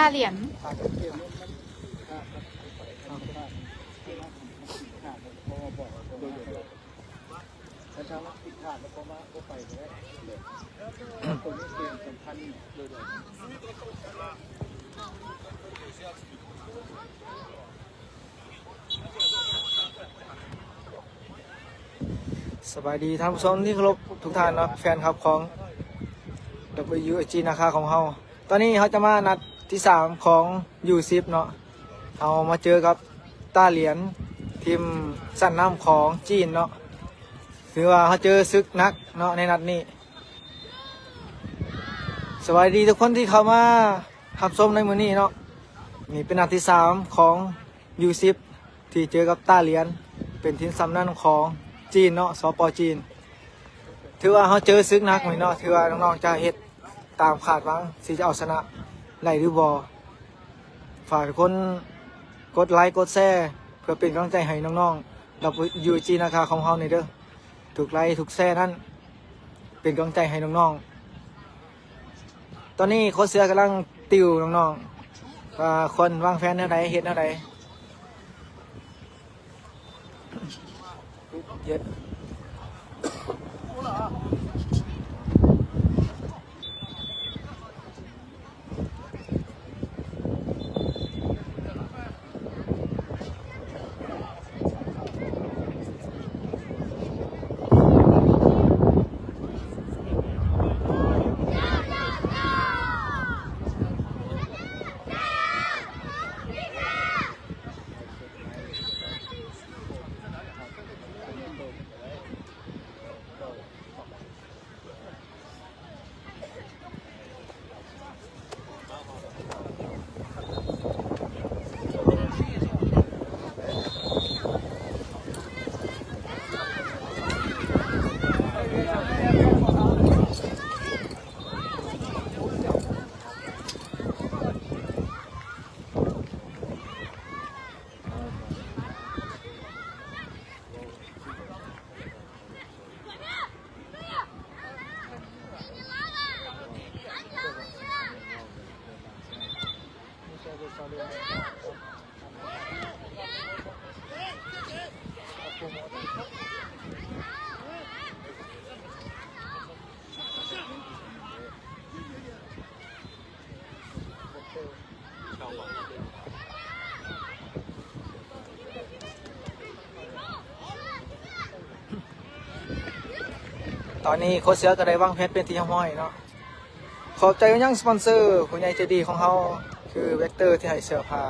ຕາຫຼຽນ. ສະບາຍດີທ່ານຜູ້ຊົມທີ່ເຄົາລົບທຸກທ່ານເນາະ, ແຟນຄລັບຂອງ WUG ນາຄາຂອງເຮົາ. ຕອນນີ້ເຮົາຈະມານັດທີສາມຂອງ ຢູສິບ ເນາະ, ເຮົາມາເຈີກັບຕາຫຼຽນ ທີມຊັ້ນນຳຂອງຈີນເນາະ. ຖືວ່າເຮົາເຈີສຶກໜັກເນາະໃນນັດນີ້. ສະບາຍດີທຸກຄົນທີ່ເຂົ້າມາຮັບຊົມໃນມື້ນີ້ເນາະ. ນີ້ເປັນນັດທີສາມຂອງ ຢູສິບ ທີ່ເຈີກັບຕາຫຼຽນ ເປັນທີມຊັ້ນນຳຂອງຈີນເນາະ, ສປ ຈີນ. ຖືວ່າເຮົາເຈີສຶກໜັກມື້ນີ້ເນາະ, ຖືວ່ານ້ອງໆຈະເຮັດຕາມຄາດຫວັງ ຊິຈະເອົາຊະນະໄດ້ຫຼືບໍ່. ຝາກທຸກຄົນກົດໄລກົດແຊ ເພື່ອເປັນກຳລັງໃຈໃຫ້ນ້ອງໆ WUG ນາຄາຂອງເຮົານີ້ເດີ້. ທຸກໄລທຸກແຊນັ້ນເປັນກຳລັງໃຈໃຫ້ນ້ອງໆ. ຕອນນີ້ໂຄດເສືອກຳລັງຕິວນ້ອງໆ ວ່າຄວນວາງແຜນແນວໃດ ເຮັດແນວໃດ. ຕອນນີ້ໂຄດເສືອກໍໄດ້ວາງແຜນເປັນທີ່ຮຽບຮ້ອຍເນາະ. ຂອບໃຈໄປຍັງສະປອນເຊີຜູ້ໃຫຍ່ໃຈດີຂອງເຮົາ ຄື Vector ທີ່ໃຫ້ເສື້ອຜ້າ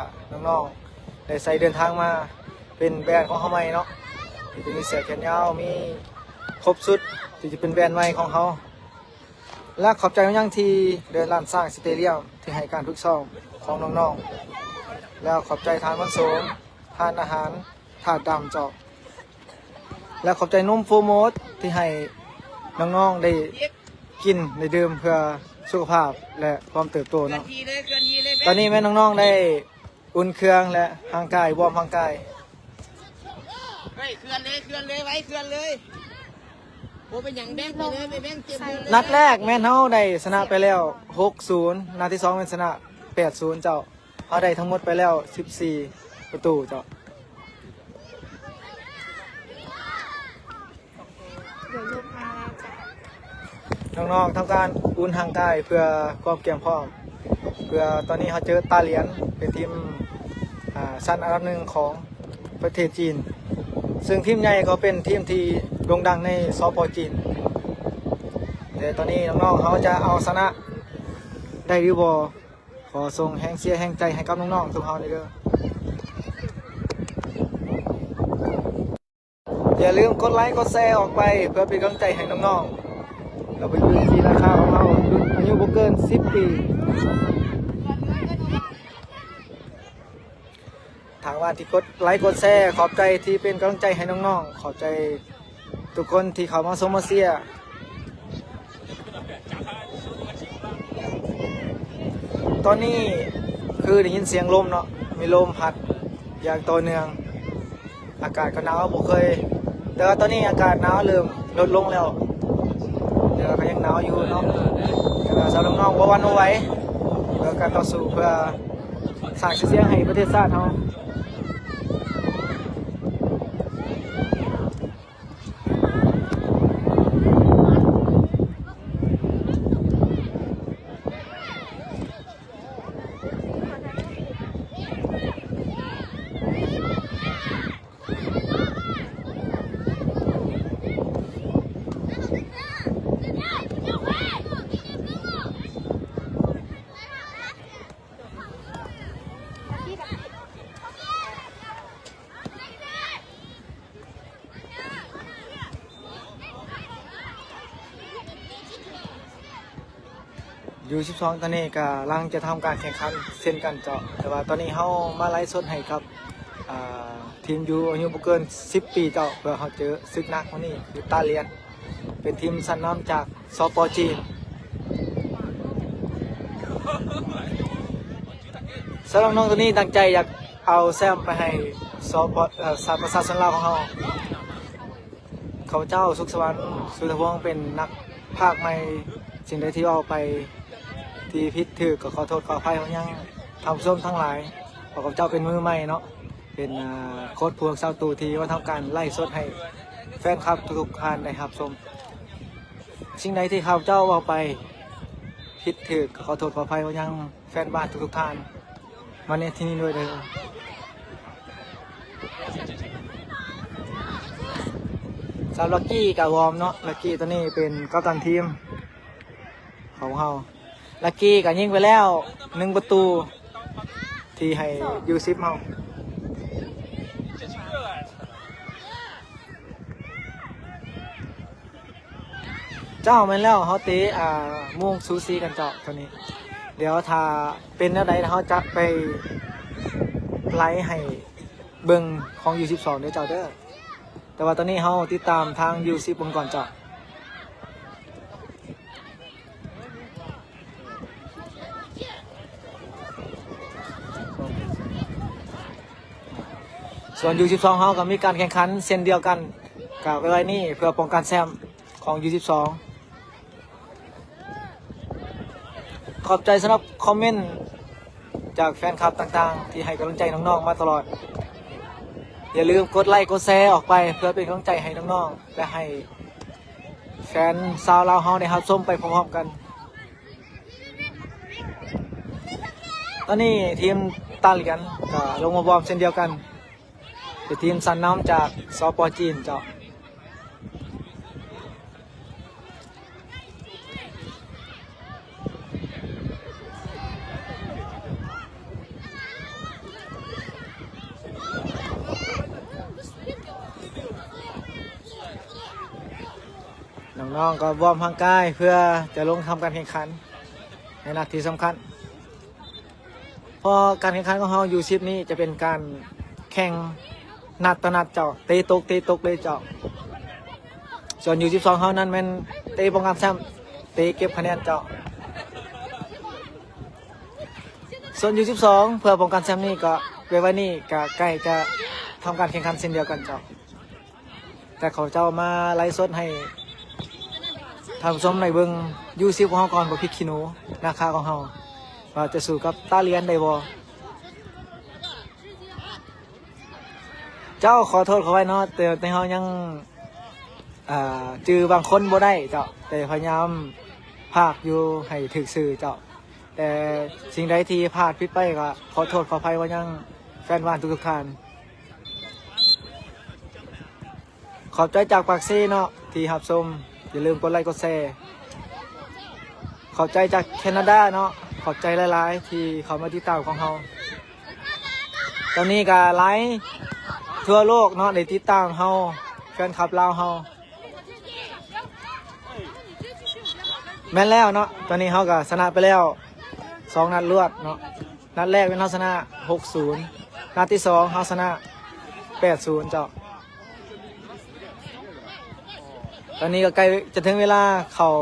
ນ້ອງໆໄດ້ໃສ່ເດີນທາງມາ ເປັນແບຣນຂອງເຮົາໃໝ່ເນາະ, ທີ່ຈະມີເສື້ອແຂນຍາວ ມີຄົບຊຸດ ທີ່ຈະເປັນແບຣນໃໝ່ຂອງເຮົາ. ແລະ ຂອບໃຈໄປຍັງທີ່ເດີ່ນລ້ານຊ້າງສະເຕຣຽມ ທີ່ໃຫ້ການຝຶກຊ້ອມຂອງນ້ອງໆ. ແລ້ວຂອບໃຈທ່ານບຸນສົມ ຮ້ານອາຫານທາດດຳເຈົ້າ. ແລະ ຂອບໃຈນົມໂຟມອດທີ່ໃຫ້ນ້ອງໆໄດ້ກິນໄດ້ດື່ມເພື່ອສຸຂະພາບ ແລະ ຄວາມເຕີບໂຕເນາະ. ຕອນນີ້ແມ່ນນ້ອງໆໄດ້ອຸ່ນເຄື່ອງ ແລະ ຮ່າງກາຍ ວອມຮ່າງກາຍ. ເຮີ້ຍ ເຄື່ອນເລີຍ ເຄື່ອນເລີຍ ໄວ ເຄື່ອນເລີຍ. ບໍ່ເປັນຫຍັງ ແບ່ງໄປເລີຍ ໄປແບ່ງເຈັບເລີຍ. ນັດແລກແມ່ນເຮົາໄດ້ຊະນະໄປແລ້ວ ຫົກສູນ, ນັດທີສອງແມ່ນຊະນະ ແປດສູນ ເຈົ້າ. ເຮົາໄດ້ທັງໝົດໄປແລ້ວ ສິບສີ່ປະຕູເຈົ້າ. ນ້ອງໆທຳການອຸ່ນຮ່າງກາຍເພື່ອຄວາມກຽມພ້ອມ ເພື່ອຕອນນີ້ເຮົາເຈີຕາຫຼຽນ ເປັນທີມ ອາ ຊັ້ນອັນດັບໜຶ່ງຂອງປະເທດຈີນ, ເຊິ່ງທີມໃຫຍ່ກໍເປັນທີມທີ່ໂດ່ງດັງໃນ ສປ ຈີນ. ແຕ່ຕອນນີ້ນ້ອງໆເຮົາຈະເອົາຊະນະໄດ້ຫຼືບໍ່? ຂໍສົ່ງແຮງເຊຍແຮງໃຈໃຫ້ກັບນ້ອງໆທຸກເຮົານີ້ເດີ້. ຢ່າລືມກົດໄລກົດແຊອອກໄປ ເພື່ອເປັນກຳລັງໃຈໃຫ້ນ້ອງໆ ແລ້ວໄປຢູ່ທີ່ລາຄາຂອງເຮົາ ລຸ້ນອາຍຸບໍ່ເກີນສິບປີ. ທາງບ້ານທີ່ກົດໄລກົດແຊ ຂອບໃຈທີ່ເປັນກຳລັງໃຈໃຫ້ນ້ອງໆ, ຂອບໃຈທຸກຄົນທີ່ເຂົ້າມາຊົມມາເຊຍ. ຕອນນີ້ຄືໄດ້ຍິນສຽງລົມເນາະ, ມີລົມພັດຢ່າງຕໍ່ເນື່ອງ. ອາກາດກໍໜາວ ບໍ່ເຄີຍ, ແຕ່ວ່າຕອນນີ້ອາກາດໜາວເລີ່ມລົດລົງແລ້ວ, ແຕ່ວ່າກໍຍັງໜາວຢູ່ເນາະ. ແຕ່ວ່າສາວນ້ອງໆບໍ່ຫວັ່ນບໍ່ໄຫວ, ເພື່ອການຕໍ່ສູ້ເພື່ອສ້າງຊື່ສຽງໃຫ້ປະເທດຊາດເຮົາ. ຢູສິບສອງຕອນນີ້ກຳລັງຈະທຳການແຂ່ງຂັນເຊັ່ນກັນເຈົ້າ, ແຕ່ວ່າຕອນນີ້ເຮົາມາໄລຟ໌ສົດໃຫ້ກັບ ອ່າ ທີມຢູອາຍຸບໍ່ເກີນສິບປີເຈົ້າ, ເພື່ອເຮົາເຈີສຶກໜັກມື້ນີ້ຄືຕາລຽນ ເປັນທີມຊັ້ນນຳຈາກ ສປ ຈີນ. ສຳລັບນ້ອງໂຕນີ້ຕັ້ງໃຈຢາກເອົາແຊ້ມໄປໃຫ້ ສປ ເອີ ສາ ປະຊາຊົນລາວຂອງເຮົາ. ຂ້າພະເຈົ້າ ສຸກສະຫວັນ ສຸທະວົງ ເປັນນັກພາກໃໝ່, ສິ່ງໃດທີ່ເວົ້າໄປທີ່ຜິດຖືກກໍຂໍໂທດຂໍອະໄພມາຍັງທ່ານຜູ້ຊົມທັງຫຼາຍ, ເພາະຂ້າພະເຈົ້າເປັນມືໃໝ່ເນາະ, ເປັນ ອ່າ ໂຄດຜູ້ຮັກສາປະຕູທີ່ມາທຳການໄລຟ໌ສົດໃຫ້ແຟນຄລັບທຸກໆທ່ານໄດ້ຮັບຊົມ. ສິ່ງໃດທີ່ຂ້າພະເຈົ້າເວົ້າໄປຜິດຖືກ ກໍຂໍໂທດຂໍອະໄພມາຍັງ ແຟນບານທຸກໆທ່ານມາໃນທີ່ນີ້ດ້ວຍເດີ. ສຳລັບລັກກີ້ກະວອມເນາະ, ລັກກີ້ຕອນນີ້ເປັນກັບຕັນທີມຂອງເຮົາ. ລັກກີ້ກະຍິງໄປແລ້ວໜຶ່ງປະຕູ ທີ່ໃຫ້ຢູສິບເຮົາ. ເຈົ້າ ແມ່ນແລ້ວ ເຮົາເຕະ ອ່າ ໂມງສູສີກັນເຈົ້າ ຕອນນີ້. ດຽວຖ້າເປັນແນວໃດ ເຮົາຈະໄປໄລຟ໌ໃຫ້ເບິ່ງຂອງຢູສິບສອງເດີເຈົ້າເດີ. ແຕ່ວ່າຕອນນີ້ເຮົາຕິດຕາມທາງຢູສິບເບິ່ງກ່ອນເຈົ້າ. ສ່ວນຢູສິບສອງເຮົາກໍມີການແຂ່ງຂັນເຊັ່ນດຽວກັນກັບໄວໆນີ້ ເພື່ອປ້ອງກັນແຊ້ມຂອງຢູສິບສອງ. ຂອບໃຈສຳລັບຄອມເມັນຈາກແຟນຄລັບຕ່າງໆ ທີ່ໃຫ້ກຳລັງໃຈນ້ອງໆມາຕະຫຼອດ. ຢ່າລືມກົດໄລກົດແຊອອກໄປ ເພື່ອເປັນກຳລັງໃຈໃຫ້ນ້ອງໆ ແລະ ໃຫ້ແຟນຊາວລາວເຮົາໄດ້ຮັບຊົມໄປພ້ອມໆກັນ. ຕອນນີ້ທີມຕາຫຼຽນກໍລົງມາວອມເຊັ່ນດຽວກັນ ເປັນທີມຊັ້ນນຳຈາກ ສປ ຈີນເຈົ້າ. ນ້ອງໆກໍວອມຮ່າງກາຍເພື່ອຈະລົງທຳການແຂ່ງຂັນໃນນັດທີ່ສຳຄັນ. ເພາະການແຂ່ງຂັນຂອງເຮົາຢູສິບນີ້ຈະເປັນການແຂ່ງນັດຕໍ່ນັດເຈົ້າ, ເຕະຕົກ ເຕະຕົກເລີຍເຈົ້າ. ສ່ວນຢູສິບສອງເຮົານັ້ນແມ່ນເຕະປ້ອງກັນແຊ້ມ, ເຕະເກັບຄະແນນເຈົ້າ. ສ່ວນຢູສິບສອງເພື່ອປ້ອງກັນແຊ້ມນີ້ກໍ ໄວໆນີ້ກໍໃກ້ຈະທຳການແຂ່ງຂັນເຊັ່ນດຽວກັນເຈົ້າ. ແຕ່ເຂົາເຈົ້າມາໄລຟ໌ສົດໃຫ້ທ່ານຜູ້ຊົມໄດ້ເບິ່ງຢູສິບຂອງເຮົາກ່ອນ, ບໍ່ພິກຂີ້ໜູນາຄາຂອງເຮົາ ວ່າຈະສູ້ກັບຕາຫຼຽນໄດ້ບໍ່. ເຈົ້າ ຂໍໂທດຂໍອະໄພເນາະ, ແຕ່ ແຕ່ເຮົາຍັງ ອ່າ ຈື່ບາງຄົນບໍ່ໄດ້ເຈົ້າ, ແຕ່ພະຍາຍາມພາກຢູ່ໃຫ້ຖືກຊື່ເຈົ້າ. ແຕ່ສິ່ງໃດທີ່ພາດຜິດໄປກໍຂໍໂທດຂໍອະໄພມາຍັງແຟນບານທຸກໆທ່ານ. ຂອບໃຈຈາກປາກເຊເນາະທີ່ຮັບຊົມ, ຢ່າລືມກົດໄລກົດແຊ. ຂອບໃຈຈາກແຄນາດາເນາະ, ຂອບໃຈຫຼາຍໆທີ່ເຂົ້າມາຕິດຕາມຂອງເຮົາ. ຕອນນີ້ກໍຫຼາຍທົ່ວໂລກເນາະ ໄດ້ຕິດຕາມເຮົາ, ແຟນຄລັບລາວເຮົາ. ແມ່ນແລ້ວເນາະ, ຕອນນີ້ເຮົາກໍຊະນະໄປແລ້ວສອງນັດລວດເນາະ. ນັດແລກແມ່ນເຮົາຊະນະຫົກສູນ, ນັດທີສອງເຮົາຊະນະແປດສູນເຈົ້າ. ຕອນນີ້ກໍໃກ້ຈະເຖິງເວລາເຂົ້າ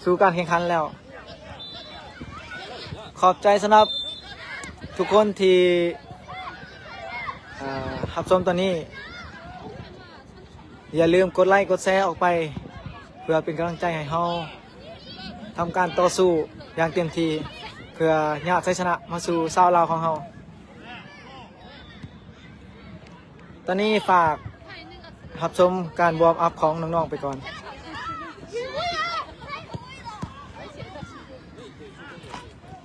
ສູ່ການແຂ່ງຂັນແລ້ວ. ຂອບໃຈສຳລັບທຸກຄົນທີ່ ເອີ ຮັບຊົມຕອນນີ້. ຢ່າລືມກົດໄລກົດແຊອອກໄປ ເພື່ອເປັນກຳລັງໃຈໃຫ້ເຮົາທຳການຕໍ່ສູ້ຢ່າງເຕັມທີ່. ເພື່ອຍາດໄຊຊະນະມາສູ່ຊາວລາວຂອງເຮົາ. ຕອນນີ້ຝາກຮັບຊົມການວອມອັບຂອງນ້ອງໆໄປກ່ອນ.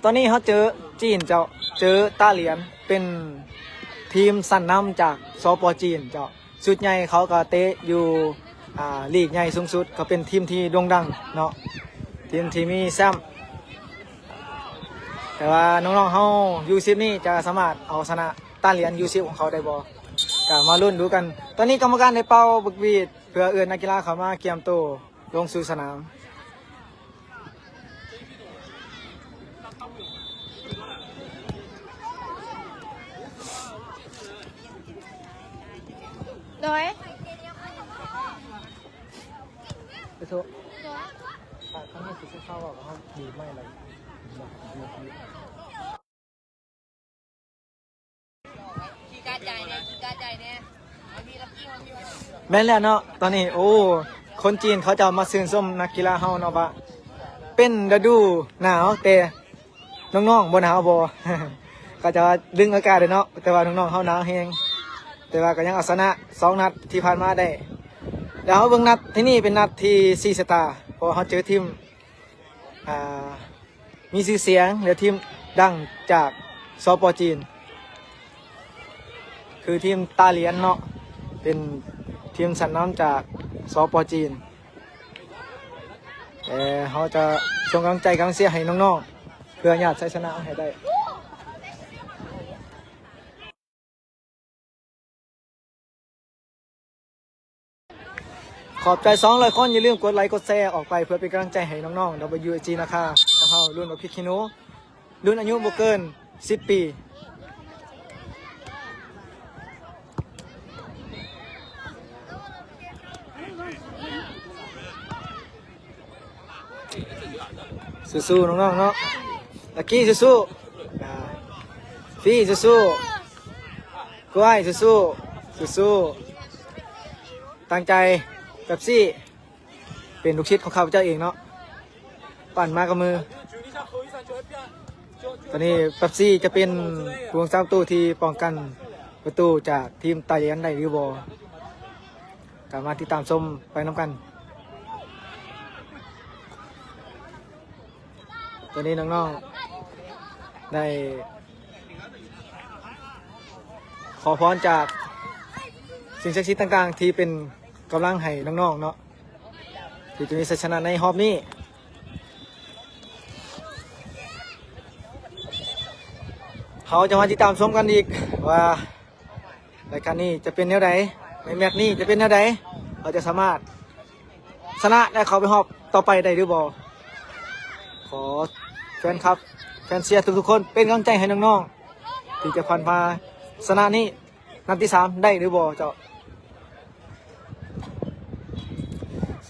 ຕອນນີ້ເຮົາເຈີຈີນເຈົ້າ, ເຈີຕາຫຼຽນ, ເປັນທີມຊັ້ນນຳຈາກ ສປ ຈີນເຈົ້າ. ຊຸດໃຫຍ່ເຂົາກໍເຕະຢູ່ ອ່າ ລີກໃຫຍ່ສູງສຸດ, ກໍເປັນທີມທີ່ໂດ່ງດັງເນາະ, ທີມທີ່ມີແຊ້ມ. ແຕ່ວ່ານ້ອງໆເຮົາ ຢູສິບນີ້ຈະສາມາດເອົາຊະນະຕາຫຼຽນ ຢູສິບຂອງເຂົາໄດ້ບໍ່? ກໍມາລຸ້ນດູກັນ. ຕອນນີ້ກຳມະການໄດ້ເປົ່າເບີກຫວີດ ເພື່ອເອີ້ນນັກກິລາເຂົ້າມາກຽມໂຕລົງສູ່ສະໜາມ. ໂດຍ ໄປໂຊະ ໂດຍ ຖ້າ ຖ້າມີຊິເຂົ້າ ເຮົາບີບໄມ້ແລ້ວ ແມ່ນແລ້ວເນາະ. ຕອນນີ້ ໂອ້ ຄົນຈີນເຂົາເຈົ້າມາຊື່ນຊົມນັກກິລາເຮົາເນາະ ວ່າເປັນລະດູໜາວ ແຕ່ນ້ອງໆບໍ່ໜາວບໍ່? ເຂົາເຈົ້າດຶງອາກາດເດ້ເນາະ, ແຕ່ວ່ານ້ອງໆເຮົາໜາວແຮງ. ແຕ່ວ່າກໍຍັງເອົາຊະນະສອງນັດທີ່ຜ່ານມາໄດ້. ແລ້ວເຮົາເບິ່ງນັດທີ່ນີ້ເປັນນັດທີສີ່ຊະຕາ, ເພາະວ່າເຮົາເຈີທີມ ອ່າ ມີຊື່ສຽງ ແລະ ທີມດັງຈາກ ສປ ຈີນ ຄືທີມຕາຫຼຽນເນາະ, ເປັນທີມຊັ້ນນຳຈາກ ສປ ຈີນ. ແຕ່ເຮົາຈະສົ່ງກຳລັງໃຈກຳລັງເຊຍໃຫ້ນ້ອງໆ ເພື່ອຍາດໄຊຊະນະໃຫ້ໄດ້. ຂອບໃຈສອງຮ້ອຍຄົນ, ຢ່າລືມກົດໄລກົດແຊອອກໄປ ເພື່ອເປັນກຳລັງໃຈໃຫ້ນ້ອງໆ WAG ນາຄາ ຂອງເຮົາ ລຸ້ນບັກພິກຂີ້ໜູ ລຸ້ນອາຍຸບໍ່ເກີນສິບປີ. ສູ້ໆ ນ້ອງໆເນາະ. ລັກກີ້ສູ້ໆ ອ່າ ຟີສູ້ໆ ກ້ວຍສູ້ໆ ສູ້ໆ ຕັ້ງໃຈ. ເປັບຊີ ເປັນລູກສິດຂອງຂ້າພະເຈົ້າເອງເນາະ, ປັ່ນມາກັບມື. ຕອນນີ້ເປັບຊີຈະເປັນຜູ້ຮັກສາປະຕູທີ່ປ້ອງກັນປະຕູຈາກທີມຕາຫຼຽນໄດ້ຫຼືບໍ່? ກໍມາຕິດຕາມຊົມໄປນຳກັນ. ຕອນນີ້ນ້ອງໆໄດ້ຂໍພອນຈາກສິ່ງສັກສິດຕ່າງໆ ທີ່ເປັນກຳລັງໃຫ້ນ້ອງໆເນາະ ທີ່ຈະມີໄຊຊະນະໃນຮອບນີ້. ເຮົາຈະມາຕິດຕາມຊົມກັນອີກວ່າ ລາຍການນີ້ຈະເປັນແນວໃດ? ໃນແມັດນີ້ຈະເປັນແນວໃດ? ເຮົາຈະສາມາດຊະນະ ແລະ ເຂົ້າໄປຮອບຕໍ່ໄປໄດ້ຫຼືບໍ່? ຂໍແຟນຄລັບ ແຟນເຊຍທຸກໆຄົນ ເປັນກຳລັງໃຈໃຫ້ນ້ອງໆ ທີ່ຈະຜ່ານມາຊະນະນີ້ ນັດທີສາມໄດ້ຫຼືບໍ່ເຈົ້າ?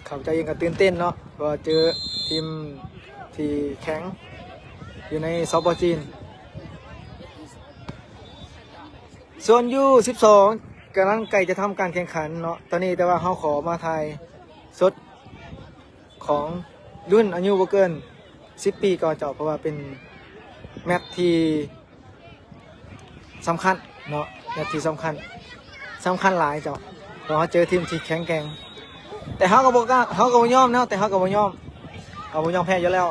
ຂ້າພະເຈົ້າເອງກໍຕື່ນເຕັ້ນເນາະ ເພາະວ່າເຈີທີມທີ່ແຂງຢູ່ໃນ ສປ ຈີນ. ສ່ວນ ຢູສິບສອງ ກຳລັງໃກ້ຈະທຳການແຂ່ງຂັນເນາະຕອນນີ້, ແຕ່ວ່າເຮົາຂໍມາຖ່າຍສົດຂອງລຸ້ນອາຍຸບໍ່ເກີນສິບປີກ່ອນເຈົ້າ, ເພາະວ່າເປັນແມັດທີ່ສຳຄັນເນາະ, ແມັດທີ່ສຳຄັນ, ສຳຄັນຫຼາຍເຈົ້າ, ເພາະເຮົາເຈີທີມທີ່ແຂງແກ່ງ. ແຕ່ເຮົາກໍບໍ່ກ້າ, ເຮົາກໍບໍ່ຍອມເນາະ, ແຕ່ເຮົາກໍບໍ່ຍອມ, ເຮົາບໍ່ຍອມແພ້ຢູ່ແລ້ວ.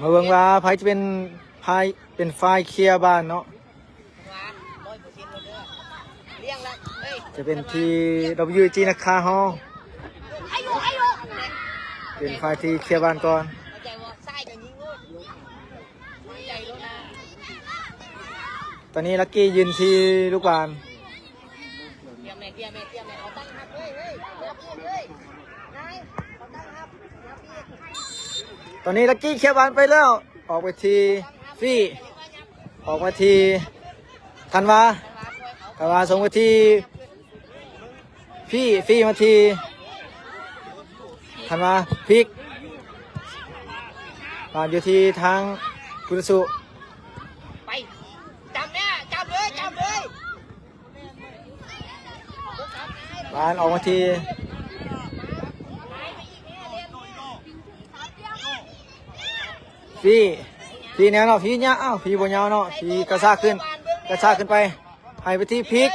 ມາເບິ່ງວ່າໃຜຈະເປັນ ພາຍ ເປັນຝ່າຍເຄຍບານເນາະ, ຈະເປັນທີ WAG ນາຄາເຮົາ ເປັນຝ່າຍທີ່ເຄຍບານກ່ອນ. ຕອນນີ້ລັກກີ້ຢືນທີ່ລູກບານ. ຕອນນີ້ລັກກີ້ເຄຍບານໄປແລ້ວ, ອອກໄປທີ່ຟີ, ອອກມາທີ່ທັນວາ, ທັນວາສົ່ງໄປທີ່ ຟີ, ຟີມາທີ່ທັນວາ, ພິກ ບານຢູ່ທີ່ທາງພຸດທະສຸ, ໄປ ຈັບແມ່, ຈັບເລີຍ, ຈັບເລີຍ. ບານອອກມາທີ່ ຟີ ຟີແນວເນາະ ຟີຍາວ ຟີບໍ່ຍາວເນາະ ຟີກະຊາກຂຶ້ນ ກະຊາກຂຶ້ນໄປ ໃຫ້ໄປທີ່ພິກ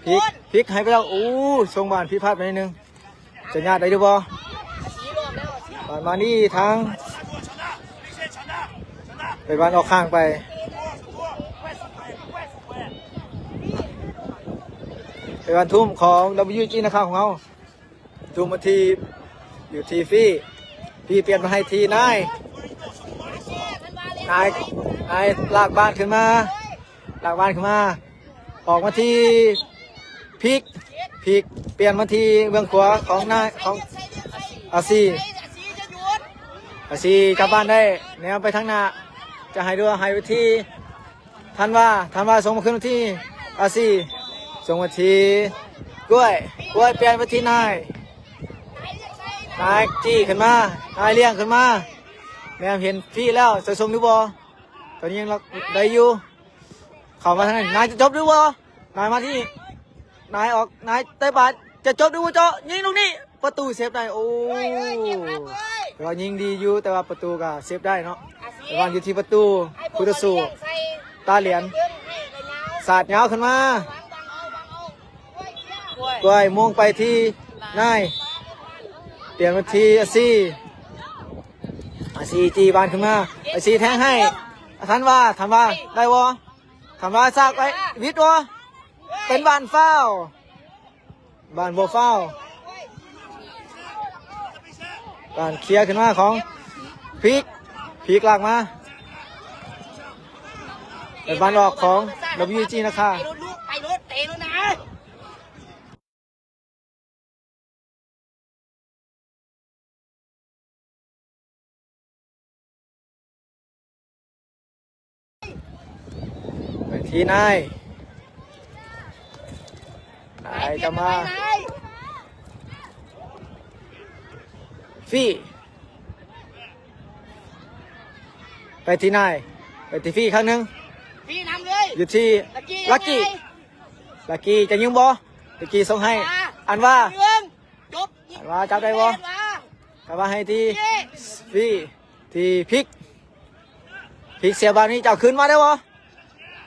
ພິກ ພິກໃຫ້ໄປແລ້ວ ໂອ້ ສົ່ງບານຜິດພາດໄປໜ້ອຍໜຶ່ງ ຈະຍາດໄດ້ຫຼືບໍ່? ບານມານີ້ທາງ ໄປບານອອກຂ້າງໄປ ໄປບານທຸ້ມຂອງ WG ນະຄາ ຂອງເຮົາ ທຸ້ມມາທີ່ ຢູ່ທີ່ຟີ ຟີປ່ຽນມາໃຫ້ທີ່ນາຍ ນາຍ ນາຍລາກບານຂຶ້ນມາ ລາກບານຂຶ້ນມາ ອອກມາທີ່ພິກ ພິກປ່ຽນມາທີ່ເບື້ອງຂວາຂອງນາຍ ຂອງອາຊີ ອາຊີຈັບບານໄດ້ ແນມໄປທາງໜ້າ ຈະໃຫ້ດູ ໃຫ້ໄປທີ່ທັນວາ ທັນວາສົ່ງມາຄືນມາທີ່ອາຊີ ສົ່ງມາທີ່ກ້ວຍ ກ້ວຍປ່ຽນມາທີ່ນາຍ ນາຍຈີ້ຂຶ້ນມາ ນາຍລ້ຽງຂຶ້ນມາ ແນມເຫັນຟີແລ້ວ ຈະສົ່ງຫຼືບໍ່? ຕອນນີ້ຍັງໄດ້ຢູ່ ເຂົ້າມາທາງນັ້ນ ນາຍຈະຈົບຫຼືບໍ່? ນາຍມາທີ່ ນາຍອອກ ນາຍເຕະບານ ຈະຈົບຫຼືບໍ່ເຈາະ ຍິງລູກນີ້ ປະຕູເຊບໄດ້ ໂອ້ ແຕ່ວ່າຍິງດີຢູ່ ແຕ່ວ່າປະຕູກໍເຊບໄດ້ເນາະ ແຕ່ວ່າຢູ່ທີ່ປະຕູ ຜູ້ຕໍ່ສູ້ ຕາຫຼຽນ ສາດຍາວຂຶ້ນມາ ກ້ວຍໂມງໄປທີ່ນາຍ ປ່ຽນມາທີ່ອາຊີ ອາຊີຈີ້ບານຂຶ້ນມາ ອາຊີແທງໃຫ້ ທັນວາ ທັນວາ ໄດ້ບໍ່? ທັນວາສາກໄປ ວິດບໍ່? ເປັນບານຟາວ ບານບໍ່ຟາວ ການເຄຍຂຶ້ນມາຂອງພິກ ພິກລາກມາ ເປັນບານອອກຂອງ WG ນະຄາ. ໄປທີ່ນາຍ ນາຍຈະມາ ຟີ ໄປທີ່ນາຍ ໄປທີ່ຟີຄັ້ງໜຶ່ງ ຟີນຳເລີຍ ຢູ່ທີ່ ລັກກີ້ ລັກກີ້ ລັກກີ້ຈະຍິງບໍ່? ລັກກີ້ສົ່ງໃຫ້ ອັນວາ ອັນວາຈັບໄດ້ບໍ່? ອັນວາຈັບໄດ້ບໍ່? ອັນວາ ອັນວາໃຫ້ທີ່ ຟີ ທີ່ພິກ ພິກເສຍບານນີ້ ເຈົ້າຄືນມາໄດ້ບໍ່?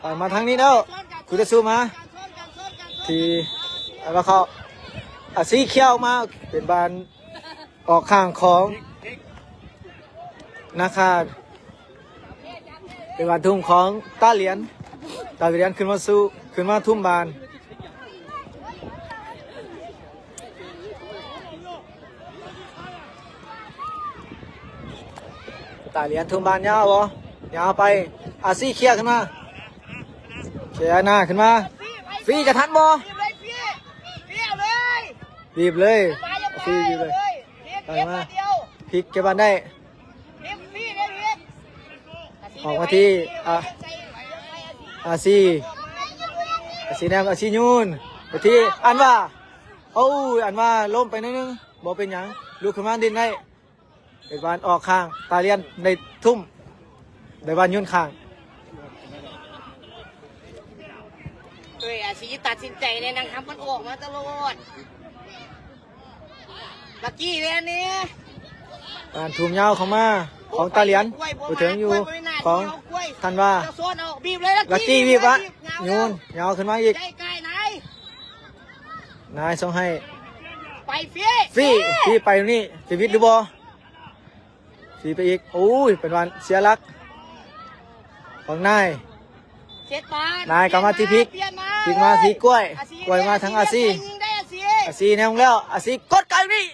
ເອົາມາທາງນີ້ແລ້ວ ຄູເຕຊູມາ ທີ່ ອັນວ່າເຂົາ ອາຊີຂຽວມາ ເປັນບານອອກຂ້າງຂອງນາຄາ ເປັນບານທຸ້ມຂອງຕາຫຼຽນ ຕາຫຼຽນຂຶ້ນມາສູ້ ຂຶ້ນມາທຸ້ມບານ. ຕາຫຼຽນທຸ້ມບານຍາວບໍ່? ຍາວໄປ ອາຊີເຄຍຂຶ້ນມາ ເຄຍໜ້າຂຶ້ນມາ ຟີຈະທັນບໍ່? ບີບເລີຍ ຟີບີບເລີຍ ໄປມາ ພິກເກັບບານໄດ້ ອອກມາທີ່ ອາ ອາຊີ ອາຊີແນມ ອາຊີໂຍນໄປທີ່ອັນວາ ໂອ້ຍ ອັນວາລົ້ມໄປໜ້ອຍໜຶ່ງ ບໍ່ເປັນຫຍັງ ລຸກຂຶ້ນມາຫຼິ້ນໄດ້ ເປັນບານອອກຂ້າງ ຕາຫຼຽນໄດ້ທຸ້ມ ໄດ້ບານໂຍນຂ້າງ ເອີຍ ອາຊີຕັດສິນໃຈແດ່ ນັ່ງທຳມັນອອກມາຕະຫຼອດ ລັກກີ້ແລ່ນນີ້ ການທຸ້ມຍາວເຂົ້າມາຂອງຕາຫຼຽນ ບໍ່ເຖິງຢູ່ຂອງທັນວາ ລັກກີ້ວີບວະ ໂຍນຍາວຂຶ້ນມາອີກ ນາຍສົ່ງໃຫ້ ຟີ ຟີໄປນີ້ ຊິວິດຫຼືບໍ່? ຟີໄປອີກ ໂອ້ຍ ເປັນວ່າເສຍຫຼັກຂອງນາຍ ນາຍກັບມາທີ່ພິກ ພິກມາທີ່ກ້ວຍ ກ້ວຍມາທາງອາຊີ ອາຊີແນມແລ້ວ ອາຊີກົດໄກນີ້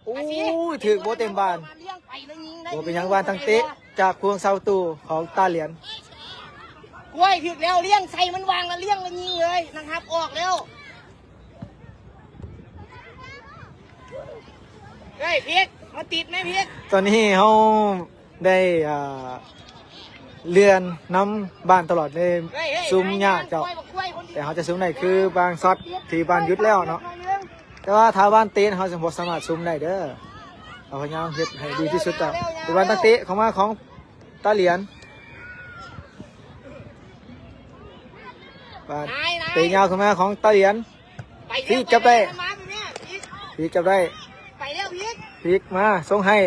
ໂອ້ຍ ຖືກບໍ່ເຕັມບານ ບໍ່ເປັນຫຍັງ ບານຕັ້ງເຕະຈາກພວງເສົາປະຕູຂອງຕາຫຼຽນ ກ້ວຍຖືກແລ້ວ ລ້ຽງໃສ່ມັນວາງແລ້ວ ລ້ຽງແລ້ວຍິງເລີຍ ນັ່ງຮັບອອກແລ້ວ. ເຮີ້ຍ ພິກ ມາຕິດແມ່ພິກ ຕອນນີ້ເຮົາໄດ້ ອ່າ ເລື່ອນນຳບ້ານຕະຫຼອດເລີຍ ເຮີ້ຍ ເຮີ້ຍ ຊຸມຍາກເຈົ້າ ແຕ່ເຮົາຈະຊຸມໄດ້ຄືບາງຊັອດທີ່ບ້ານຢຸດແລ້ວເນາະ ແຕ່ວ່າຖ້າບ້ານເຕະເຮົາຈະບໍ່ສາມາດຊຸມໄດ້ເດີ ເຮົາພະຍາຍາມເຮັດໃຫ້ດີທີ່ສຸດເຈົ້າ ເປັນບານຕັ້ງເຕະເຂົ້າມາຂອງຕາຫຼຽນ ບານເຕະຍາວເຂົ້າມາຂອງຕາຫຼຽນ ໄປແລ້ວ ຟີກຈັບໄດ້ ໄປແລ້ວ ຟີກຈັບໄດ້ ໄປແລ້ວ ຟີກ ຟີກມາສົ່ງໃຫ້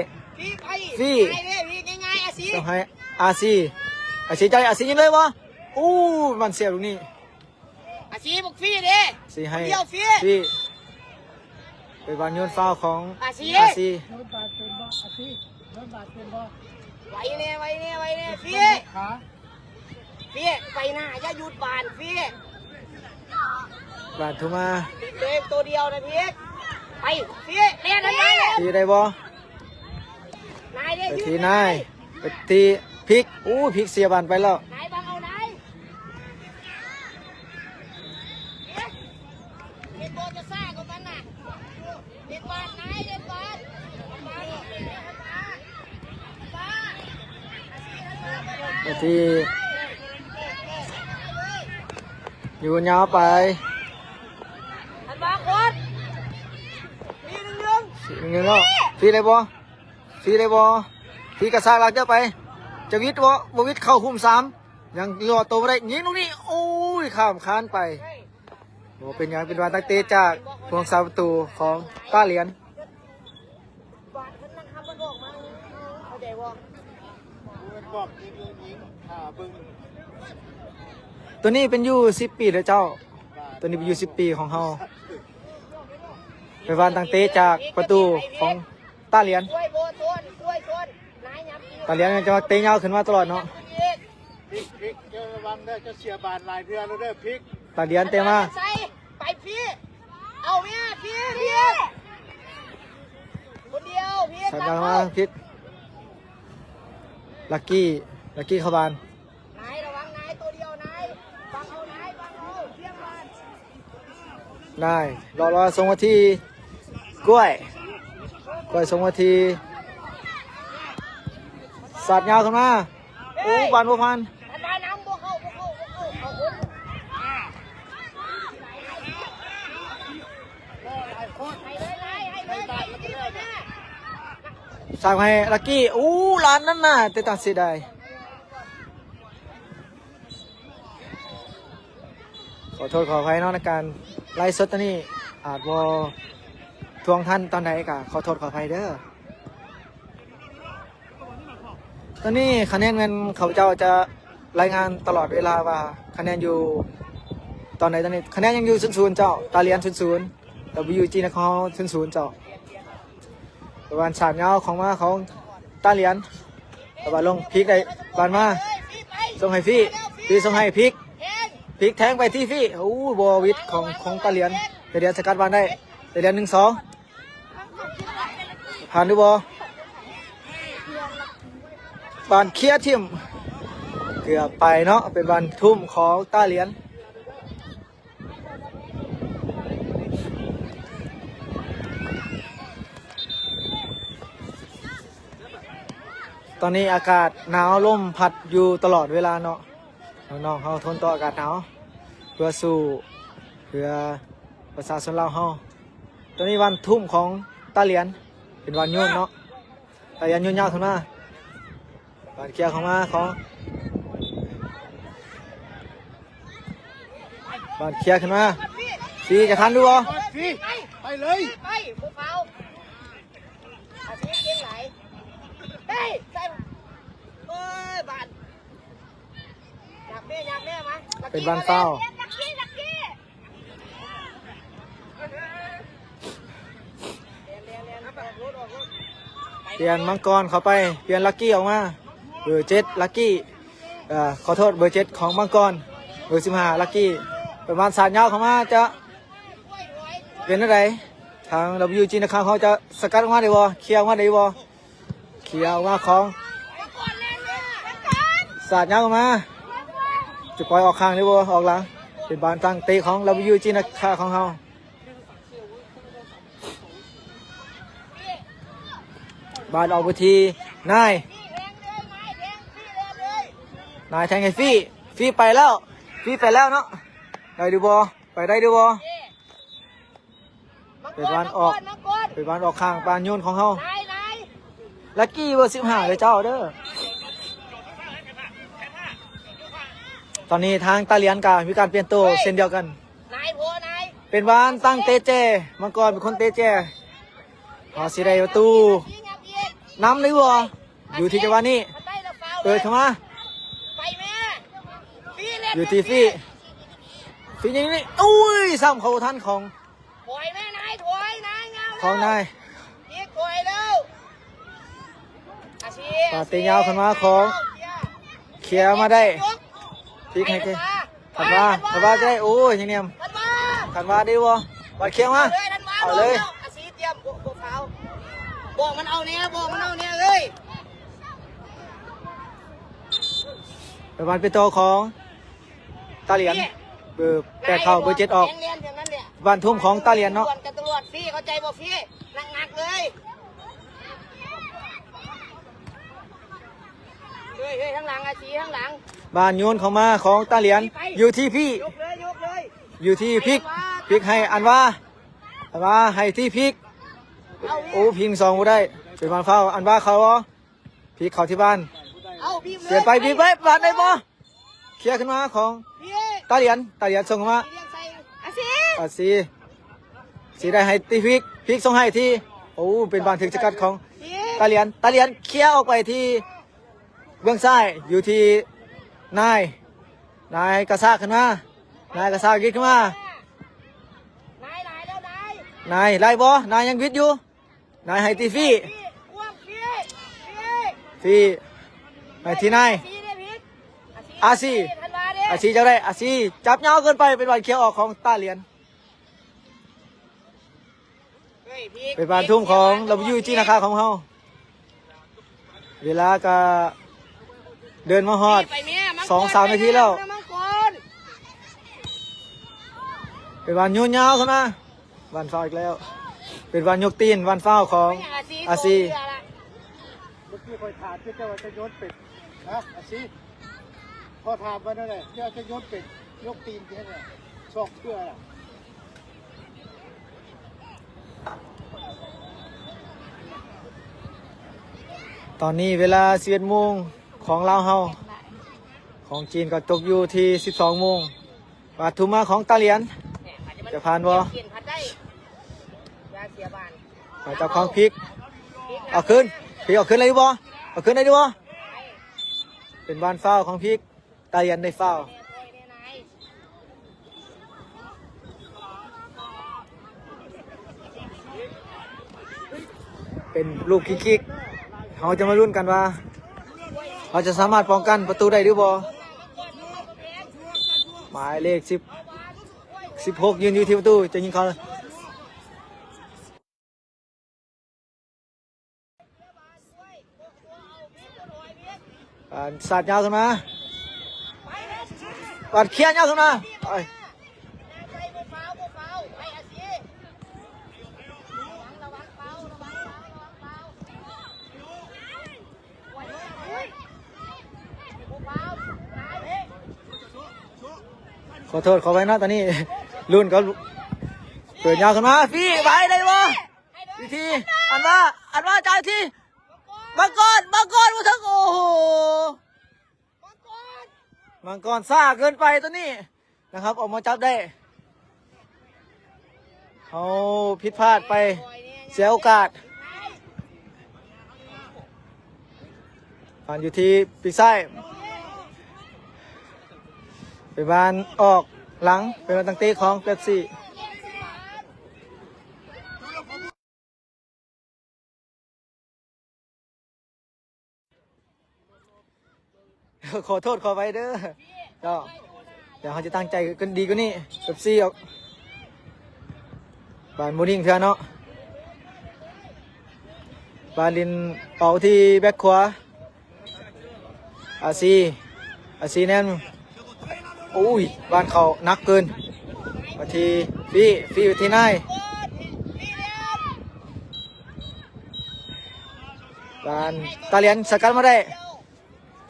ຟີກໄປ ຟີກ ໄປເລີຍ ຟີກງ່າຍ ສົ່ງໃຫ້ອາຊີ ອາຊີຈ່າຍ ອາຊີຍິງເລີຍບໍ່? ໂອ້ ມັນເສຍລູກນີ້ ອາຊີ ບັກຟີເດ້ ຊີໃຫ້ ດຽວຟີ ຟີ ເປັນບານໂຍນຟາວຂອງອາຊີ ອາຊີ ໂຍນບານເປັນບໍ່? ອາຊີ ໂຍນບານເປັນບໍ່? ໄວແນ່ ໄວແນ່ ໄວແນ່ ຟີ ເປັນຂາ ຟີ ໄປໜ້າ ຢ່າຢຸດບານ ຟີ ບານໂທມາ ເລັກໂຕດຽວນະ ພີກ ໄປ ຟີ ແລ່ນ ເອີ ພີກ ໄດ້ບໍ່? ນາຍເດ້ ໄປທີ່ນາຍ ໄປທີ່ພິກ ໂອ້ ພິກເສຍບານໄປແລ້ວ ນາຍບັງເອົານາຍ ເຮັດບໍ່ຈະຊ້າກວ່າກັນນະ ເຮັດບານນາຍ ເຮັດບານ ໄປທີ່ ຢູ່ຍາວໄປ ອັນບາຄົນ ມີໜຶ່ງໜຶ່ງ ສີ່ໜຶ່ງໜຶ່ງແລ້ວ ຟີໄດ້ບໍ່? ຟີໄດ້ບໍ່? ຟີກະຊາກຫຼັກເຈົ້າໄປ ຈະວິດບໍ່? ບໍ່ວິດ ເຂົ້າຄຸ້ມສາມ ຍັງຫຼໍ່ໂຕບໍ່ໄດ້ ຍິງລູກນີ້ ໂອ້ຍ ຂ້າມຄານໄປ ບໍ່ເປັນຫຍັງ ເປັນວ່ານັກເຕະຈາກພວກສາມປະຕູຂອງຕາຫຼຽນ ໂຕນີ້ເປັນຢູສິບປີເດີເຈົ້າ ໂຕນີ້ເປັນຢູສິບປີຂອງເຮົາ ເປັນວ່ານັກເຕະຈາກປະຕູຂອງ ຕາຫຼຽນ ຕາຫຼຽນຈະເຕະຍາວຂຶ້ນມາຕະຫຼອດເນາະ ພິກ ພິກ ເຈົ້າລະວັງເດີ ເຈົ້າເສຍບານຫຼາຍເທື່ອແລ້ວເດີ ພິກ ຕາຫຼຽນເຕະມາ ໃສ່ ໄປພີ້ ເອົາແມ່ພີ້ ພີ້ ຄົນດຽວພີ້ ສັດຍາວມາ ພິກ ລັກກີ້ ລັກກີ້ເຂົ້າບານ ນາຍ ລະວັງນາຍ ໂຕດຽວນາຍ ບັງເອົານາຍ ບັງເອົາ ລ້ຽງບານ ນາຍ ເລາະໆ ສົ່ງມາທີ່ກ້ວຍ ກ້ວຍສົ່ງມາທີ່ ສາດຍາວຂຶ້ນມາ ໂອ້ ບານບໍ່ຜ່ານ ສາກໃຫ້ລັກກີ້ ໂອ້ ລານນັ້ນນະ ແຕ່ຕາເສຍດາຍ ຂໍໂທດຂໍອະໄພເນາະ ໃນການໄລຟ໌ສົດຕອນນີ້ ອາດບໍ່ທວງທັນຕອນໃດ ກະຂໍໂທດຂໍອະໄພເດີ. ຕອນນີ້ຄະແນນແມ່ນຂ້າພະເຈົ້າຈະລາຍງານຕະຫຼອດເວລາວ່າຄະແນນຢູ່ຕອນໃດ. ຕອນນີ້ຄະແນນຍັງຢູ່ສູນສູນເຈົ້າ, ຕາຫຼຽນສູນສູນ, ແລ້ວ WG ນະຄອນເຮົາສູນສູນເຈົ້າ. ປະມານສາມຍາວເຂົ້າມາຂອງຕາຫຼຽນ ແຕ່ວ່າລົງພິກໄດ້ບານມາ ສົ່ງໃຫ້ຟີ ຟີສົ່ງໃຫ້ພິກ ພິກແທງໄປທີ່ຟີ ໂອ້ ບໍ່ຫວິດຂອງ ຂອງຕາຫຼຽນ ຕາຫຼຽນສະກັດບານໄດ້ ຕາຫຼຽນ ໜຶ່ງສອງ ຜ່ານຫຼືບໍ່? ບານເຄຍຖິ້ມ ເກືອບໄປເນາະ ເປັນບານທຸ່ມຂອງຕາຫຼຽນ. ຕອນນີ້ອາກາດໜາວ ລົມພັດຢູ່ຕະຫຼອດເວລາເນາະ ນ້ອງໆເຮົາທົນຕໍ່ອາກາດໜາວ ເພື່ອສູ້ ເພື່ອປະຊາຊົນລາວເຮົາ. ຕອນນີ້ບານທຸ່ມຂອງຕາຫຼຽນ ເປັນບານໂຍນເນາະ ຕາຫຼຽນໂຍນຍາວຂຶ້ນມາ ບານເຄຍເຂົ້າມາຂອງ ບານເຄຍຂຶ້ນມາ ຟີຈະທັນຫຼືບໍ່? ຟີ ໄປເລີຍ ໄປ ບໍ່ຟາວ ອາຊີບເກັ່ງຫຼາຍ ເຮີ້ຍ ໃສ່ ເອີຍ ບານ ຢາກແມ່ ຢາກແມ່ ມາ ເປັນບານຟາວ ລັກກີ້ ລັກກີ້ ປ່ຽນມັງກອນເຂົ້າໄປ ປ່ຽນລັກກີ້ອອກມາ ເບີເຈັດລັກກີ້ ເອີ ຂໍໂທດ ເບີເຈັດຂອງມັງກອນ ເບີສິບຫ້າລັກກີ້ ປະມານສາດຍາວເຂົ້າມາ ຈະເປັນແນວໃດ? ທາງ WG ນະຄອນເຮົາຈະສະກັດອອກມາໄດ້ບໍ່? ເຄຍອອກມາໄດ້ບໍ່? ເຄຍອອກມາຂອງ ສາດຍາວມາ ຈະປ່ອຍອອກຂ້າງຫຼືບໍ່ ອອກຫຼັງ ເປັນບານຕັ້ງເຕະຂອງ WG ນະຄອນຂອງເຮົາ ບານອອກໄປທີ່ນາຍ ນາຍແທງໃຫ້ຟີ ຟີໄປແລ້ວ ຟີໄປແລ້ວເນາະ ໄດ້ຫຼືບໍ່? ໄປໄດ້ຫຼືບໍ່? ເປັນບານອອກ ເປັນບານອອກຂ້າງ ບານໂຍນຂອງເຮົາ ລັກກີ້ເບີສິບຫ້າເດີເຈົ້າເດີ. ຕອນນີ້ທາງຕາຫຼຽນກະມີການປ່ຽນໂຕເຊັ່ນດຽວກັນ ເປັນບານຕັ້ງເຕະແຈ ມັງກອນເປັນຄົນເຕະແຈ ວ່າຊິໄດ້ປະຕູນຳຫຼືບໍ່ ຢູ່ທີ່ຈັງຫວະນີ້ ເປີດເຂົ້າມາ ໄປແມ່ ຟຣີເລັດ ຢູ່ທີ່ຟຣີ ຟຣີຍິງນີ້ ໂອ້ຍ ຊ້ຳເຂົ້າບໍ່ທັນຂອງ ຖອຍແມ່ນາຍ ຖອຍນາຍ ຍາວແລ້ວ ຂອງນາຍ ອີກ ຖອຍແລ້ວ ອາຊີ ປາດເຕະຍາວຂຶ້ນມາຂອງ ເຄຍ ເຄຍມາໄດ້ ຍກ ພລິກໃຫ້ ໄປ ທັນວາ ທັນວາ ທັນວາ ຈະໄດ້ ໂອ້ຍ ຍັງແນມ ທັນວາ ທັນວາໄດ້ບໍ່? ບາດເຄຍມາ ເອົາເລີຍ ທັນວາ ເອົາເລີຍ ອາຊີ ຕຽມ ບໍ່ ບໍ່ຟາວ ບອກມັນເອົາແດ່ ບອກມັນເອົາແດ່ເອີຍ ໄປບານເປັນໂຕຂອງຕາຫຼຽນ ເບີແປດເຂົ້າ ເບີເຈັດອອກ ແຂງແລນແບບນັ້ນແຫຼະ ບານທຸ່ມຂອງຕາຫຼຽນເນາະ ກວນກັນຕະຫຼອດ ຟຣີ ເຂົ້າໃຈບໍ່ ຟຣີ ໜັກໆເລີຍ ເຮີ້ຍ ເຮີ້ຍ ທາງຫຼັງ ອາຊີ ທາງຫຼັງ ບານໂຍນເຂົ້າມາຂອງຕາຫຼຽນ ຢູ່ທີ່ພີ້ ຍົກເລີຍ ຍົກເລີຍ ຢູ່ທີ່ພິກ ພິກໃຫ້ອັນວາ ອັນວາໃຫ້ທີ່ພິກ ເອົາ ໂອ້ ພິງສອງບໍ່ໄດ້ ເປັນບານຟາວ ອັນວາເຂົ້າບໍ່? ພິກເຂົ້າທີ່ບານ ເອົາ ບີບເລີຍ ປ່ຽນໄປ ບີບໄປ ບານໄດ້ບໍ່? ເຄຍຂຶ້ນມາຂອງ ພີ້ ຕາຫຼຽນ ຕາຫຼຽນສົ່ງເຂົ້າມາ ອາຊີ ອາຊີ ອາຊີໄດ້ໃຫ້ທີ່ພິກ ພິກສົ່ງໃຫ້ທີ່ ໂອ້ ເປັນບານຖືກສະກັດຂອງ ພີ້ ຕາຫຼຽນ ຕາຫຼຽນເຄຍອອກໄປທີ່ເບື້ອງຊ້າຍ ຢູ່ທີ່ນາຍ ນາຍກະຊາກຂຶ້ນມາ ນາຍກະຊາກຍິງຂຶ້ນມາ ນາຍ ນາຍ ໄລ່ບໍ່? ນາຍຍັງວິດຢູ່ ນາຍໃຫ້ຕີຟຣີ ຟຣີ ໃຫ້ທີ່ນາຍ ອາຊີ ອາຊີເຈົ້າໄດ້ ອາຊີຈັບຍາວເກີນໄປ ເປັນບານເຄຍອອກຂອງຕາຫຼຽນ ເປັນບານທຸ່ມຂອງ WG ນາຄາຂອງເຮົາ. ເວລາກະເດີນມາຮອດ ໄປແມ່ ສອງສາມນາທີແລ້ວ ມັງກອນ ເປັນບານໂຍນຍາວຂຶ້ນມາ ບານຟາວອີກແລ້ວ ເປັນບານຍົກຕີນ ບານຟາວຂອງອາຊີ ອາຊີ ເມື່ອກີ້ຂ້ອຍຖາມເຈົ້າວ່າຈະໂຍນເປັນ ຮະ ອາຊີ ຂໍຖາມວ່າແນວໃດ ເຈົ້າຈະໂຍນເປັນ ຍົກຕີນເຮັດຫຍັງ ສອງເທື່ອລະ. ຕອນນີ້ເວລາສິບເອັດໂມງຂອງລາວເຮົາ ຂອງຈີນກໍຕົກຢູ່ທີ່ສິບສອງໂມງ ບາດທຸ່ມມາຂອງຕາຫຼຽນ ຈະຜ່ານບໍ່? ມາຈັບຂອງພິກ ເອົາຄືນ ພິກເອົາຄືນໄດ້ຢູ່ບໍ່? ເອົາຄືນໄດ້ຢູ່ບໍ່? ເປັນບານຟາວຂອງພິກ. ຕາຫຼຽນໄດ້ຟາວ ເປັນລູກຟຣີຄິກ ເຮົາຈະມາລຸ້ນກັນວ່າ ເຮົາຈະສາມາດປ້ອງກັນປະຕູໄດ້ຫຼືບໍ່? ໝາຍເລກສິບ ສິບຫົກ ຢືນຢູ່ທີ່ປະຕູ ຈະຍິງເຂົ້າ. ບານສາດຍາວຂຶ້ນມາ ບານເຄຍຍາວຂຶ້ນມາ ໄປ ຂໍໂທດຂໍອະໄພເນາະ ຕອນນີ້ລຸ້ນກັບ ເປີດຍາວຂຶ້ນມາ ຟຣີ ໄວ້ໄດ້ບໍ່? ອີກທີ ອັນວ່າ ອັນວ່າ ຈ່າຍທີ ມັງກອນ ມັງກອນບໍ່ເຖິງ ໂອ້ໂຫ ມັງກອນຊ້າເກີນໄປຕົວນີ້ນະຄັບ ອອກມາຈັບໄດ້ ເຮົາຜິດພາດໄປ ເສຍໂອກາດ. ບານຢູ່ທີ່ປີກຊ້າຍ ເປັນບານອອກຫຼັງ ເປັນບານຕັ້ງເຕະຂອງເປັບຊີ. ຂໍໂທດຂໍອະໄພເດີ ເຈົ້າ ດຽວເຮົາຈະຕັ້ງໃຈກັນດີກວ່ານີ້ ເປັບຊີອອກ ບານບໍ່ນິ່ງເທື່ອເນາະ ບານຫຼິ້ນອອກທີ່ແບັກຂວາ ອາຊີ ອາຊີແນມ ໂອ້ຍ ບານເຂົ້າໜັກເກີນ ມາທີ່ຟຣີ ຟຣີໄປທີ່ນາຍ ບານຕາຫຼຽນສະກັດມາໄດ້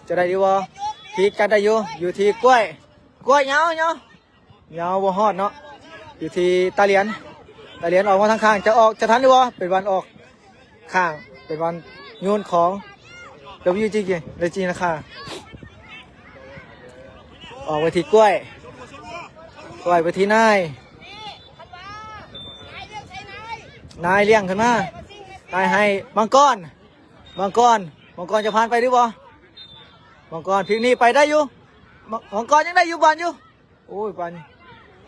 ຈະໄດ້ຢູ່ບໍ່? ພີກຈັດໄດ້ຢູ່ ຢູ່ທີ່ກ້ວຍ ກ້ວຍຍາວ ຍາວ ຍາວບໍ່ຮອດເນາະ ຢູ່ທີ່ຕາຫຼຽນ ຕາຫຼຽນອອກມາທາງຂ້າງ ຈະອອກ ຈະທັນຫຼືບໍ່? ເປັນບານອອກຂ້າງ ເປັນບານໂຍນຂອງ WG ເລຈີນາຄາ ອອກໄປທີ່ກ້ວຍ ກ້ວຍໄປທີ່ນາຍ ນາຍລ້ຽງຂຶ້ນມາ ນາຍໃຫ້ມັງກອນ ມັງກອນ ມັງກອນຈະຜ່ານໄປຫຼືບໍ່? ມັງກອນ ພລິກໜີໄປໄດ້ຢູ່ ມັງ ມັງກອນຍັງໄດ້ຢູ່ ບານຢູ່. ໂອ້ຍ ບານນີ້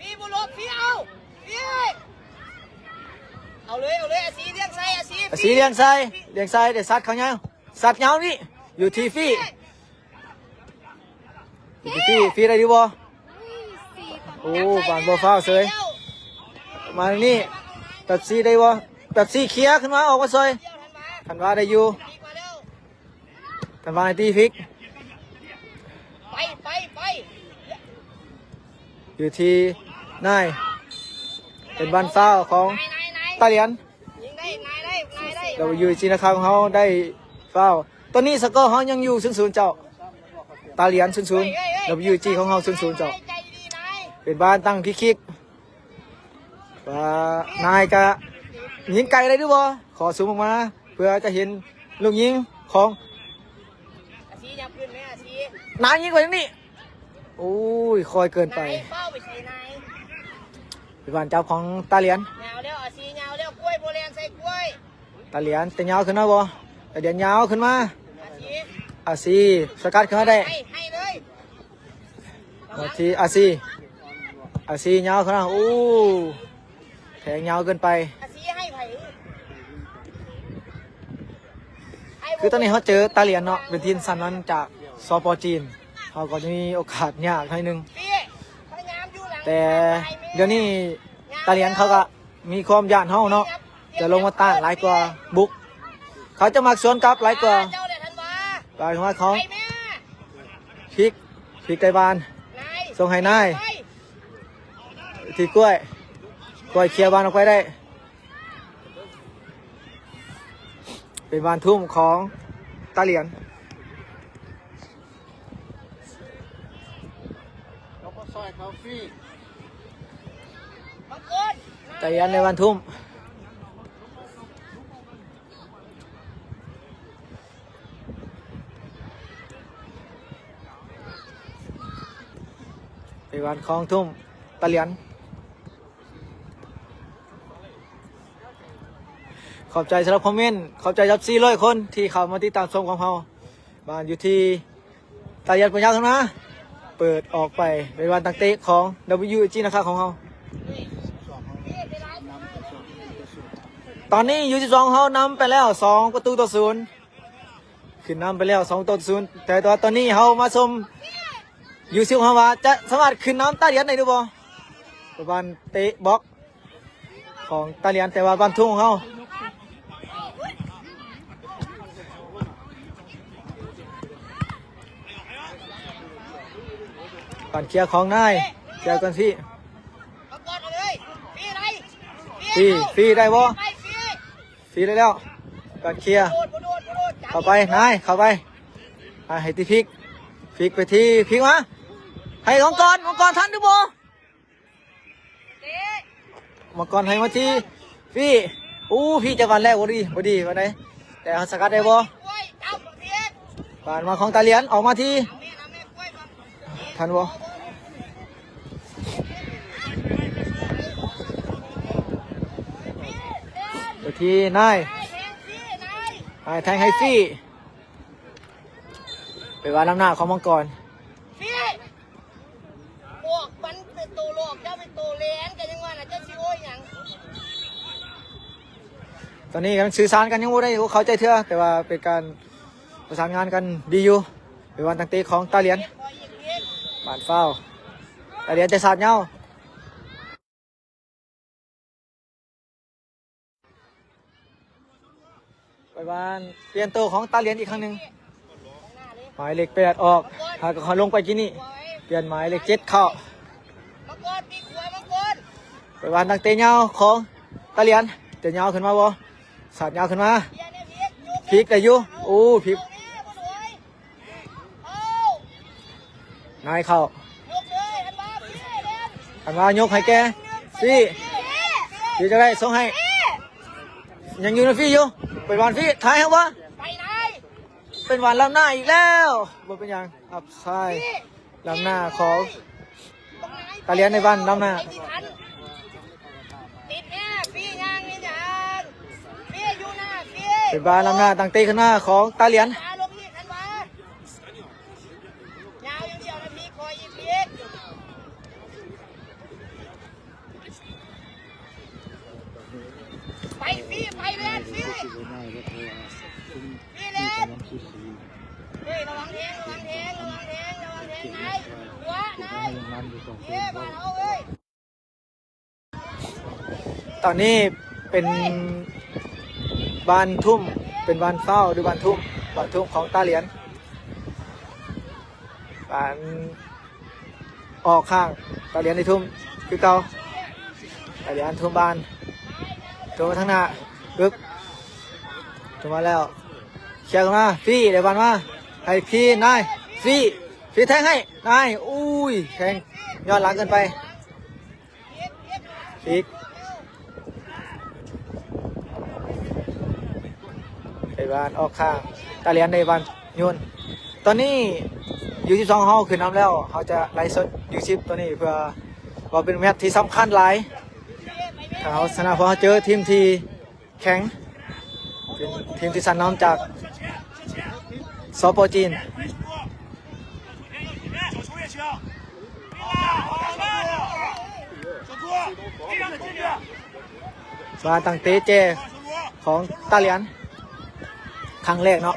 ມີບໍ່ຫຼົບ ຟຣີ ເອົາ ຟຣີ ເອົາເລີຍ ເອົາເລີຍ ອາຊີ ລ້ຽງໃສ່ ອາຊີ ອາຊີ ລ້ຽງໃສ່ ລ້ຽງໃສ່ ໄດ້ຊັດເຂົ້າຍາວ ຊັດຍາວນີ້ ຢູ່ທີ່ຟຣີ ຢູ່ທີ່ຟຣີ ຟຣີໄດ້ຢູ່ບໍ່? ໂອ້ ບານບໍ່ຟາວເສີຍ ມານີ້ ເປັບຊີໄດ້ບໍ່? ເປັບຊີເຄຍຂຶ້ນມາ ອອກມາຊ່ອຍ ທັນວາໄດ້ຢູ່. ທັນວາໃຫ້ຕີພລິກ ໄປ ໄປ ໄປ ຢູ່ທີ່ນາຍ ເປັນບານຟາວຂອງຕາຫຼຽນ ດັບເບິນຢູເອຈີນະຄາຂອງເຮົາໄດ້ຟາວ. ຕອນນີ້ສະກໍເຮົາຍັງຢູ່ສູນສູນເຈົ້າ ຕາຫຼຽນສູນສູນ ດັບເບິນຢູເອຈີຂອງເຮົາສູນສູນເຈົ້າ. ເປັນບານຕັ້ງຟຣີຄິກ ວ່ານາຍກະຍິງໄກໄດ້ຫຼືບໍ່? ຂໍຊູມອອກມາເພື່ອຈະເຫັນລູກຍິງຂອງ ອາຊີ ຍັບຂຶ້ນແມ່ ອາຊີ ນາຍຍິງໄປທາງນີ້. ໂອ້ຍ ຄ່ອຍເກີນໄປ ນາຍເຝົ້າໄປໃສ່ນາຍ ເປັນບານຈັບຂອງຕາຫຼຽນ. ຍາວແລ້ວ ອາຊີ ຍາວແລ້ວ ກ້ວຍບໍ່ແລ່ນໃສ່ກ້ວຍ. ຕາຫຼຽນຈະຍາວຂຶ້ນມາບໍ່? ຕາຫຼຽນຍາວຂຶ້ນມາ ອາຊີ ອາຊີສະກັດຂຶ້ນມາໄດ້ ໃຫ້ ໃຫ້ເລີຍ ມາທີ່ອາຊີ ອາຊີຍາວຂະໜາດ ໂອ້ ແທງຍາວເກີນໄປ. ອາຊີໃຫ້ໃຜ? ຄືຕອນນີ້ເຮົາເຈີຕາຫຼຽນເນາະ ເປັນທີມຊັ້ນນຳຈາກ ສປ ຈີນ ເຮົາກໍຈະມີໂອກາດຍາກໜ້ອຍໜຶ່ງ ແຕ່ດຽວນີ້ຕາຫຼຽນເຂົາກໍ ມີຄວາມຢ້ານເຮົາເນາະ ຈະລົງມາຕ້ານຫຼາຍກວ່າບຸກ ເຂົາຈະມັກສວນກັບຫຼາຍກວ່າ. ປາກມາຂອງ ພລິກ ພລິກໄດ້ບານ ສົ່ງໃຫ້ນາຍ ທີ່ກ້ວຍ ກ້ວຍເຄຍບານອອກໄປໄດ້ ເປັນບານທຸ້ມຂອງຕາຫຼຽນ. ຕາຫຼຽນໃນວັນທຸ້ມ ໃນວັນຂອງທຸ້ມຕາຫຼຽນ. ຂອບໃຈສຳລັບຄອມເມັນ ຂອບໃຈສຳລັບສີ່ຮ້ອຍຄົນທີ່ເຂົ້າມາຕິດຕາມຊົມຂອງເຮົາ ບ້ານຢູ່ທີ່ຕາຫຼຽນ ປະຍາວທາງໜ້າ ເປີດອອກໄປເປັນວັນຕັ້ງເຕະຂອງ ດັບເບິນຢູເອຈີນະຄາຂອງເຮົາ. ຕອນນີ້ ຢູສິບສອງ ເຮົານຳໄປແລ້ວສອງປະຕູຕໍ່ສູນ ຂຶ້ນນຳໄປແລ້ວສອງປະຕູຕໍ່ສູນ ແຕ່ວ່າຕອນນີ້ເຮົາມາຊົມຢູສິບເຮົາວ່າຈະສາມາດຂຶ້ນນຳຕາຫຼຽນໄດ້ຫຼືບໍ່? ປະມານເຕະບລັອກ ຂອງຕາຫຼຽນ ແຕ່ວ່າບ້ານທຸ້ງຂອງເຮົາ ການເຄຍຂອງນາຍ ເຄຍກັນທີ່ ຟຣີ ຟຣີໄດ້ບໍ່? ຟຣີໄດ້ແລ້ວ ການເຄຍ ເຂົ້າໄປ ນາຍ ເຂົ້າໄປ ອ່າ ໃຫ້ທີ່ພລິກ ພລິກໄປທີ່ ພລິກມາ ໃຫ້ມັງກອນ ມັງກອນທັນຫຼືບໍ່? ມັງກອນໃຫ້ມາທີ່ ຟຣີ ໂອ້ ຟຣີຈະບານແລກ ບໍ່ດີ ບໍ່ດີປານໃດ ແຕ່ເຮົາສະກັດໄດ້ບໍ່? ບານມາຂອງຕາຫຼຽນ ອອກມາທີ່ ທັນບໍ່? ໄປທີ່ນາຍ ນາຍແທງໃຫ້ຟຣີ ໄປວ່ານຳໜ້າຂອງມັງກອນ ບອກມັນເປັນໂຕຫຼອກ ເຈົ້າເປັນໂຕແລ່ນ ກໍຍັງວ່ານະ ເຈົ້າຊິໂອ້ຍຫຍັງ? ຕອນນີ້ຍັງສື່ສານກັນຍັງບໍ່ໄດ້ເຂົ້າໃຈເທື່ອ ແຕ່ວ່າເປັນການປະສານງານກັນດີຢູ່ ເປັນວັນຕັ້ງເຕະຂອງຕາຫຼຽນ ບານຟາວ ຕາຫຼຽນຈະສາດຍາວ. ໄປວານ ປ່ຽນໂຕຂອງຕາຫຼຽນອີກຄັ້ງໜຶ່ງ ໝາຍເລກແປດອອກ ຫາກໍເຂົາລົງໄປກີ້ນີ້ ປ່ຽນໝາຍເລກເຈັດເຂົ້າ ໄປວານຕັ້ງເຕະຍາວຂອງຕາຫຼຽນ ຈະຍາວຂຶ້ນມາບໍ່? ສາດຍາວຂຶ້ນມາ ພລິກໄດ້ຢູ່ ໂອ້ ພລິກ ນາຍເຂົ້າ ອັນວ່າຍົກໃຫ້ແກ່ ຟຣີ ຟຣີຈະໄດ້ສົ່ງໃຫ້ ຍັງຢູ່ນຳຟຣີຢູ່ ເປັນຫວານຟຣີ ທ້າຍເຮົາບໍ່? ເປັນຫວານລ້ຳໜ້າອີກແລ້ວ ບໍ່ເປັນຫຍັງ ອັບຊາຍ ລ້ຳໜ້າຂອງຕາຫຼຽນໃນບ້ານລ້ຳໜ້າ ຕິດແນ່ ຟຣີຍ່າງນີ້ຫຍັງ ຟຣີຢູ່ໜ້າ ຟຣີ ເປັນບ້ານລ້ຳໜ້າ ຕັ້ງເຕະຂຶ້ນມາຂອງຕາຫຼຽນ ອາລົງນີ້ ທັນວາ ໄປຟີ້ ໄປແລ່ນຟີ້ ຟີ້ແລ່ນ ເຮີ້ຍ ລະວັງແທງ ລະວັງແທງ ລະວັງແທງ ລະວັງແທງ ນາຍ ຫົວ ນາຍ ເອີ ບ້ານເຮົາເອີຍ. ຕອນນີ້ເປັນບ້ານທຸ່ມ ເປັນບ້ານຟ້າວ ຫຼືບ້ານທຸ່ມ ບ້ານທຸ່ມຂອງຕາຫຼຽນ ບ້ານ ອອກຂ້າງ ຕາຫຼຽນໄດ້ທຸ່ມຄືເກົ່າ ຕາຫຼຽນທຸ່ມບ້ານ ທຸ່ມມາທາງໜ້າ ປຶບ ທຸ່ມມາແລ້ວ ເຄຍຂຶ້ນມາ ຟຣີ ໄດ້ບານມາ ໃຫ້ຟຣີ ນາຍ ຟຣີ ຟຣີແທງໃຫ້ ນາຍ ອຸ້ຍ ແທງຍ້ອນຫຼັງເກີນໄປ. ອີກ ໄດ້ບານອອກຂ້າງ ຕາຫຼຽນໄດ້ບານໂຍນ ຕອນນີ້ ຢູສິບສອງ ເຮົາຂຶ້ນນຳແລ້ວ ເຮົາຈະໄລສົດ ຢູສິບ ຕອນນີ້ ເພື່ອວ່າເປັນແມັດທີ່ສຳຄັນຫຼາຍ ຖ້າເຮົາຊະນະ ເພາະເຮົາເຈີທີມທີ່ ແຂງ ເປັນທີມທີ່ຊັ້ນນຳຈາກ ສປ ຈີນ ມາຕັ້ງເຕະແຈຂອງຕາຫຼຽນ ຄັ້ງແລກເນາະ.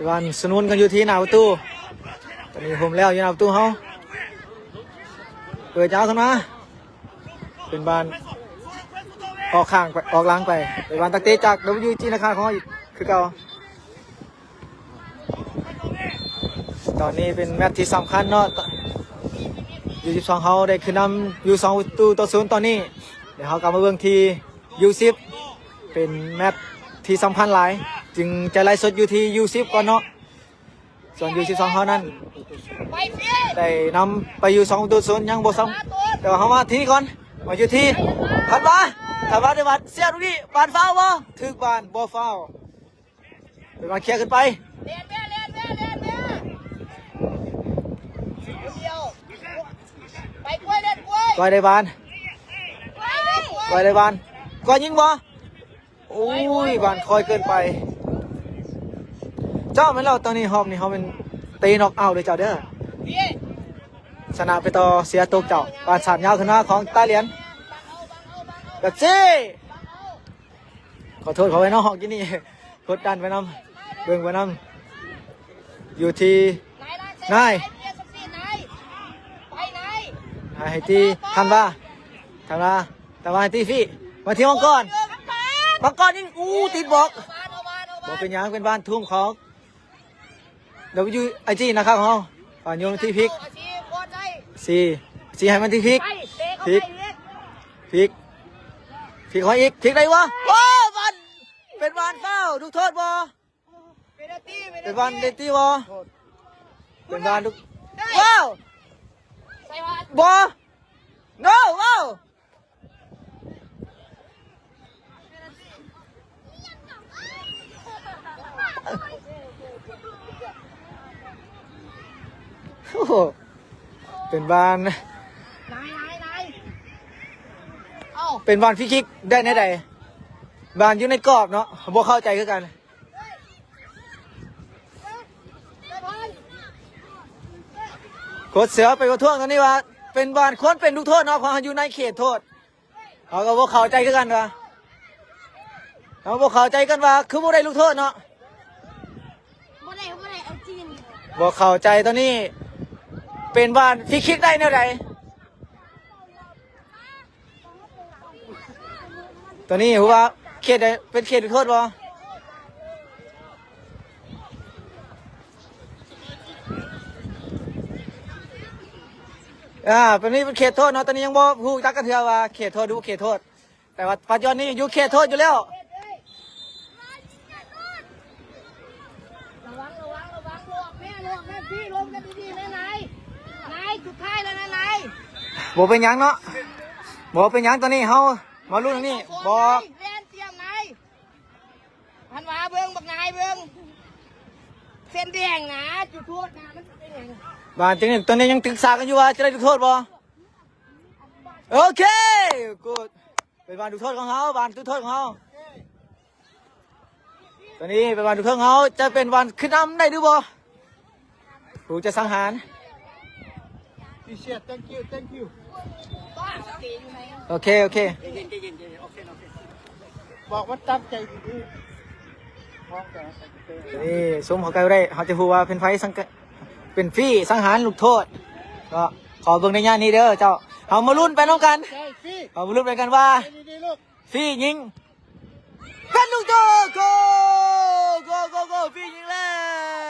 ບານສະໜູນກັນຢູ່ທີ່ໜ້າປະຕູ ຕອນນີ້ໂຮມແລ້ວຢູ່ໜ້າປະຕູເຮົາ ເປີດຍາວຂຶ້ນມາ ເປັນບານອອກຂ້າງໄປ ອອກຫຼັງໄປ ເປັນບານຕັກເຕະຈາກ ດັບເບິນຢູຈີ ນາຄາ ຂອງເຮົາອີກຄືເກົ່າ. ຕອນນີ້ເປັນແມັດທີ່ສຳຄັນເນາະ ຢູສິບສອງ ເຮົາໄດ້ຂຶ້ນນຳຢູ່ ສອງປະຕູຕໍ່ສູນ ຕອນນີ້ ດຽວເຮົາກັບມາເບິ່ງທີ່ ຢູສິບ ເປັນແມັດທີ່ສຳຄັນຫຼາຍ ຈຶ່ງຈະໄລສົດຢູ່ທີ່ ຢູສິບ ກ່ອນເນາະ. ສ່ວນ ຢູສິບສອງ ເຮົານັ້ນໄດ້ນຳໄປຢູ່ ສອງປະຕູຕໍ່ສູນ ຍັງບໍ່ຊ້ຳ ແຕ່ວ່າເຮົາມາທີ່ນີ້ກ່ອນ ມາຢູ່ທີ່ ທັນວາ ທັນວາ ໄດ້ບານ ເສຍລູກນີ້ ບານຟາວບໍ່? ຖືກບານ ບໍ່ຟາວ ເປັນວ່າເຄຍຂຶ້ນໄປ ແລ່ນແມ່ ແລ່ນແມ່ ແລ່ນແມ່ ຄົນດຽວ ໄປກ້ວຍ ແລ່ນກ້ວຍ ກ້ອຍໄດ້ບານ ໄປແລ່ນກ້ວຍ ກ້ອຍໄດ້ບານ ກ້ອຍຍິງບໍ່? ໂອ້ຍ ບານຄ່ອຍເກີນໄປ ເຈົ້າ ແມ່ນແລ້ວ ຕອນນີ້ຮອບນີ້ເຮົາແມ່ນເຕະນັອກເອົາເດີເຈົ້າເດີ ຊະນະໄປຕໍ່ ເສຍຕົກເຈົ້າ ບານສາດຍາວຂຶ້ນມາຂອງຕາຫຼຽນ ແບບຊີ້ ຂໍໂທດ ຂໍໄວ້ເນາະ ຮອບກີ້ນີ້ ກົດດັນໄປນຳ ເບິ່ງໄປນຳ ຢູ່ທີ່ນາຍ ນາຍ ໃຫ້ທີ່ທັນວາ ທັນວາ ແຕ່ວ່າໃຫ້ທີ່ຟຣີ ມາທີ່ມັງກອນ ມັງກອນຍິງ ອູ້ ຕິດບລັອກ ບໍ່ເປັນຫຍັງ ເປັນບ້ານທຸ່ມຂອງ ດັບເບິນຢູໄອຈີ ນາຄາ ຂອງເຮົາ ປານໂຍນທີ່ພິກ ຊີ ຊີໃຫ້ມັນທີ່ພິກ ພິກ ພິກ ພິກເຂົ້າມາອີກ ພິກໄດ້ບໍ່? ໂອ້ ບານ ເປັນບານຟາວ ລູກໂທດບໍ່? ເປັນບານເປັນຕີບໍ່? ເປັນບານລູກ ວ້າວ ບໍ່ ໂນ ວ້າວ ໂອ້ໂຫ ເປັນບານ ນາຍ ນາຍ ນາຍ ເອົ້າ ເປັນບານຟຣີຄິກໄດ້ແນວໃດ? ບານຢູ່ໃນກອບເນາະ ບໍ່ເຂົ້າໃຈຄືກັນ. ໂຄດເສືອໄປປະທ້ວງຕອນນີ້ວ່າ ເປັນບານຄວນເປັນລູກໂທດເນາະ ເພາະເຮົາຢູ່ໃນເຂດໂທດ. ເຮົາກໍບໍ່ເຂົ້າໃຈຄືກັນວ່າ ເຮົາບໍ່ເຂົ້າໃຈກັນວ່າ ຄືບໍ່ໄດ້ລູກໂທດເນາະ ບໍ່ໄດ້ ບໍ່ໄດ້ ເອົາຈີນ ບໍ່ເຂົ້າໃຈຕອນນີ້ ເປັນບານຟຣີຄິກໄດ້ແນວໃດ? ຕອນນີ້ຮູ້ວ່າເຂດໃດເປັນເຂດໂທດບໍ່? ອ່າ ຕອນນີ້ເປັນເຂດໂທດເນາະ ຕອນນີ້ຍັງບໍ່ຮູ້ຈັກກັນເທື່ອວ່າເຂດໂທດ ຫຼືບໍ່ເຂດໂທດ ແຕ່ວ່າປັດຈຸບັນນີ້ຢູ່ເຂດໂທດຢູ່ແລ້ວ. ລະວັງ ລະວັງ ລະວັງ ລົງແມ່ ລົງແມ່ ພີ່ ລົງກັນດີໆ ນາຍ ນາຍ ນາຍ ສຸດທ້າຍແລ້ວນາ ນາຍ. ບໍ່ເປັນຫຍັງເນາະ ບໍ່ເປັນຫຍັງ ຕອນນີ້ເຮົາມາລຸ້ນອັນນີ້ ບອກ ແລ່ນຕຽມນາຍ ພັນວາເບິ່ງ ບັກນາຍເບິ່ງ ເສັ້ນແດງນະ ຈຸດໂທດນະ ມັນເປັນຫຍັງ? ບາດຕອນນີ້ ຕອນນີ້ຍັງປຶກສາກັນຢູ່ວ່າຈະໄດ້ຈຸດໂທດບໍ່? ໂອເຄ ກູດ ເປັນບານຈຸດໂທດຂອງເຮົາ ບານຈຸດໂທດຂອງເຮົາ. ໂອເຄ ຕອນນີ້ເປັນຫວ່ານລູກເຄິ່ງເຮົາ ຈະເປັນຫວ່ານຂຶ້ນນຳໄດ້ຫຼືບໍ່? ຜູ້ຈະສັງຫານ. Thank you, thank you. ໂອເຄ ໂອເຄ. ບອກວ່າຕັ້ງໃຈດີໆ. ນີ້ ຊຸມເຂົ້າໃກ້ບໍ່ໄດ້ ເຮົາຈະຮູ້ວ່າເປັນໃຜສັງ ເປັນຟີ້ສັງຫານລູກໂທດ. ກໍຂໍເບິ່ງໃນຍາມນີ້ເດີເຈົ້າ. ເຮົາມາລຸ້ນໄປນຳກັນ. ເຮົາມາລຸ້ນໄປນຳກັນວ່າ ຟີ້ຍິງ ເປັນລູກໂທດ. ໂກ ໂກ ໂກ ໂກ ຟີ້ຍິງແລ້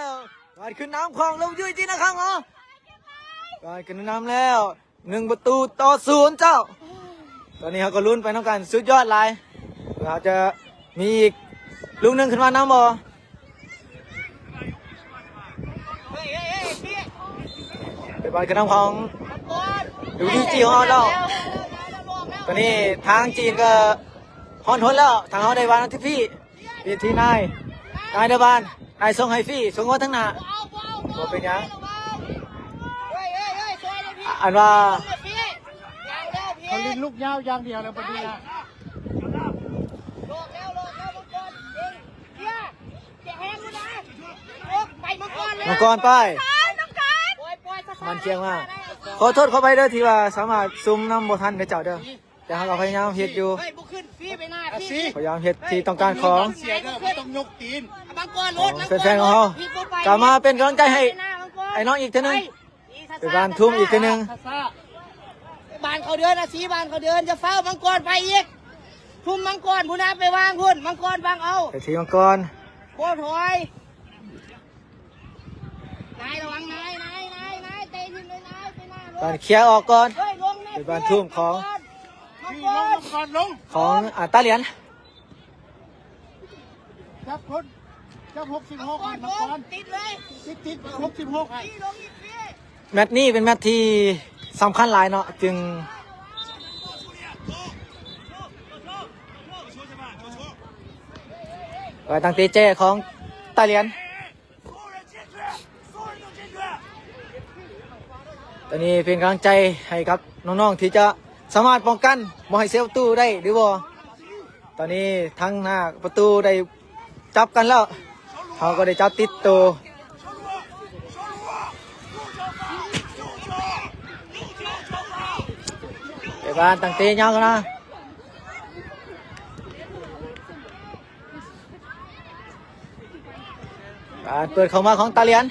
ວ. ການຂຶ້ນນຳຂອງລົງຢູ່ທີ່ນະຄັງເນາະ. ການຂຶ້ນນຳແລ້ວ ໜຶ່ງປະຕູຕໍ່ສູນເຈົ້າ. ຕອນນີ້ເຮົາກໍລຸ້ນໄປນຳກັນ ສຸດຍອດຫຼາຍ. ເຮົາຈະມີອີກລູກໜຶ່ງຂຶ້ນມານຳບໍ່? ເປັນບານຂຶ້ນນຳຂອງ WG ຂອງເຮົາແລ້ວ. ຕອນນີ້ທາງຈີນກໍຮ້ອນຮົນແລ້ວ. ທາງເຮົາໄດ້ວາງທີ່ພີ້ ເວທີນາຍ ນາຍເດີບານ ນາຍສົ່ງໃຫ້ຟີ້ ສົ່ງມາທາງໜ້າ. ບໍ່ເປັນຫຍັງ. ອັນວ່າ ເຂົາຫຼິ້ນລູກຍາວຢ່າງດຽວແລ້ວບັດນີ້ນະ. ມັງກອນໄປ ມັນຄຽງມາ. ຂໍໂທດຂໍອະໄພເດີ ທີ່ວ່າສາມາດຊູມນຳບໍ່ທັນເດີເຈົ້າເດີ. ແຕ່ເຮົາກໍພະຍາຍາມເຮັດຢູ່ ເຮີ້ຍ ບໍ່ຂຶ້ນ ຟຣີໄປໜ້າ ຟຣີ ພະຍາຍາມເຮັດທີ່ຕ້ອງການຂອງ ເສຍເດີ ບໍ່ຕ້ອງຍົກຕີນ. ມັງກອນໂລດ ຂອງແຟນໆຂອງເຮົາ ມັງກອນໂລດ ກະມາເປັນກຳລັງໃຈໃຫ້ ໄປໜ້າມັງກອນ ໄອ້ນ້ອງອີກເທື່ອໜຶ່ງ ໄປບ້ານທຸ່ມອີກເທື່ອໜຶ່ງ. ບ້ານເຂົາເດີນ ອາຊີ ບ້ານເຂົາເດີນ ຢ່າຟ້າວ ມັງກອນໄປອີກ ທຸ່ມມັງກອນພຸ້ນນະ ໄປວາງພຸ້ນ ມັງກອນວາງເອົາ ໄປທີ່ມັງກອນ ບໍ່ຖອຍ. ນາຍ ລະວັງນາຍ ນາຍ ນາຍ ນາຍ ເຕະຖິ້ມເລີຍນາຍ ໄປໜ້າໂລດ ການເຄຍອອກກ່ອນ ເຮີ້ຍ ລົງແນ່ ເປັນບ້ານທຸ່ມຂອງ ມັງກອນ ມັງກອນ ຂອງ ອ່າ ຕາຫຼຽນ ຈັບຄົນ ຈັບຫົກສິບຫົກ ມັງກອນ ຕິດເລີຍ ຕິດ ຕິດ ຫົກສິບຫົກ ນີ້ລົງອີກ ແມັດນີ້ເປັນແມັດທີ່ສຳຄັນຫຼາຍເນາະ ຈຶ່ງ ເອີ ຕັ້ງແຕ່ແຈຂອງຕາຫຼຽນ ຕອນນີ້ເປັນກຳລັງໃຈໃຫ້ກັບນ້ອງໆ ທີ່ຈະສາມາດປ້ອງກັນບໍ່ໃຫ້ເສຍປະຕູໄດ້ຫຼືບໍ່. ຕອນນີ້ທາງໜ້າປະຕູໄດ້ຈັບກັນແລ້ວ ເຮົາກໍໄດ້ຈັບຕິດໂຕ ເຕະບານຕັ້ງເຕະຍາວກັນມາ. ການເປີດເຂົ້າມາຂອງຕາຫຼຽນ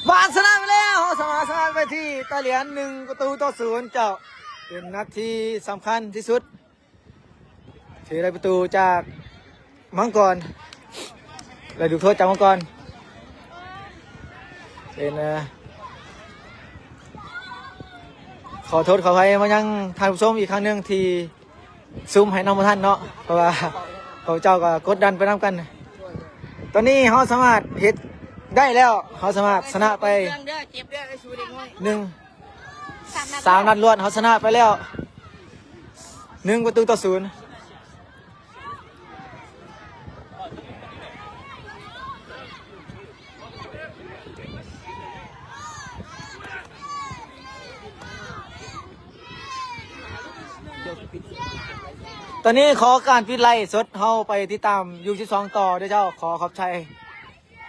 ບານຊະນະໄປແລ້ວ ເຮົາສາມາດຊະນະໄປທີ່ຕາຫຼຽນ ໜຶ່ງປະຕູຕໍ່ສູນເຈົ້າ ເປັນນາທີສຳຄັນທີ່ສຸດ. ຖືໄດ້ປະຕູຈາກມັງກອນ ໄດ້ລູກໂທດຈາກມັງກອນ ເປັນ ເອີ ຂໍໂທດຂໍອະໄພມາຍັງທ່ານຜູ້ຊົມອີກຄັ້ງໜຶ່ງທີ່ຊູມໃຫ້ນຳບໍ່ທັນເນາະ ເພາະວ່າເຂົາເຈົ້າກໍກົດດັນໄປນຳກັນ. ຕອນນີ້ເຮົາສາມາດເຮັດໄດ້ແລ້ວ ເຮົາສາມາດຊະນະໄປ ໜຶ່ງ ສາມນັດລວດ ເຮົາຊະນະໄປແລ້ວ ໜຶ່ງປະຕູຕໍ່ສູນ. ຕອນນີ້ຂໍການປິດໄລຟ໌ສົດ ເຮົາໄປຕິດຕາມຢູສິບສອງຕໍ່ເດີເຈົ້າ. ຂໍຂອບໃຈ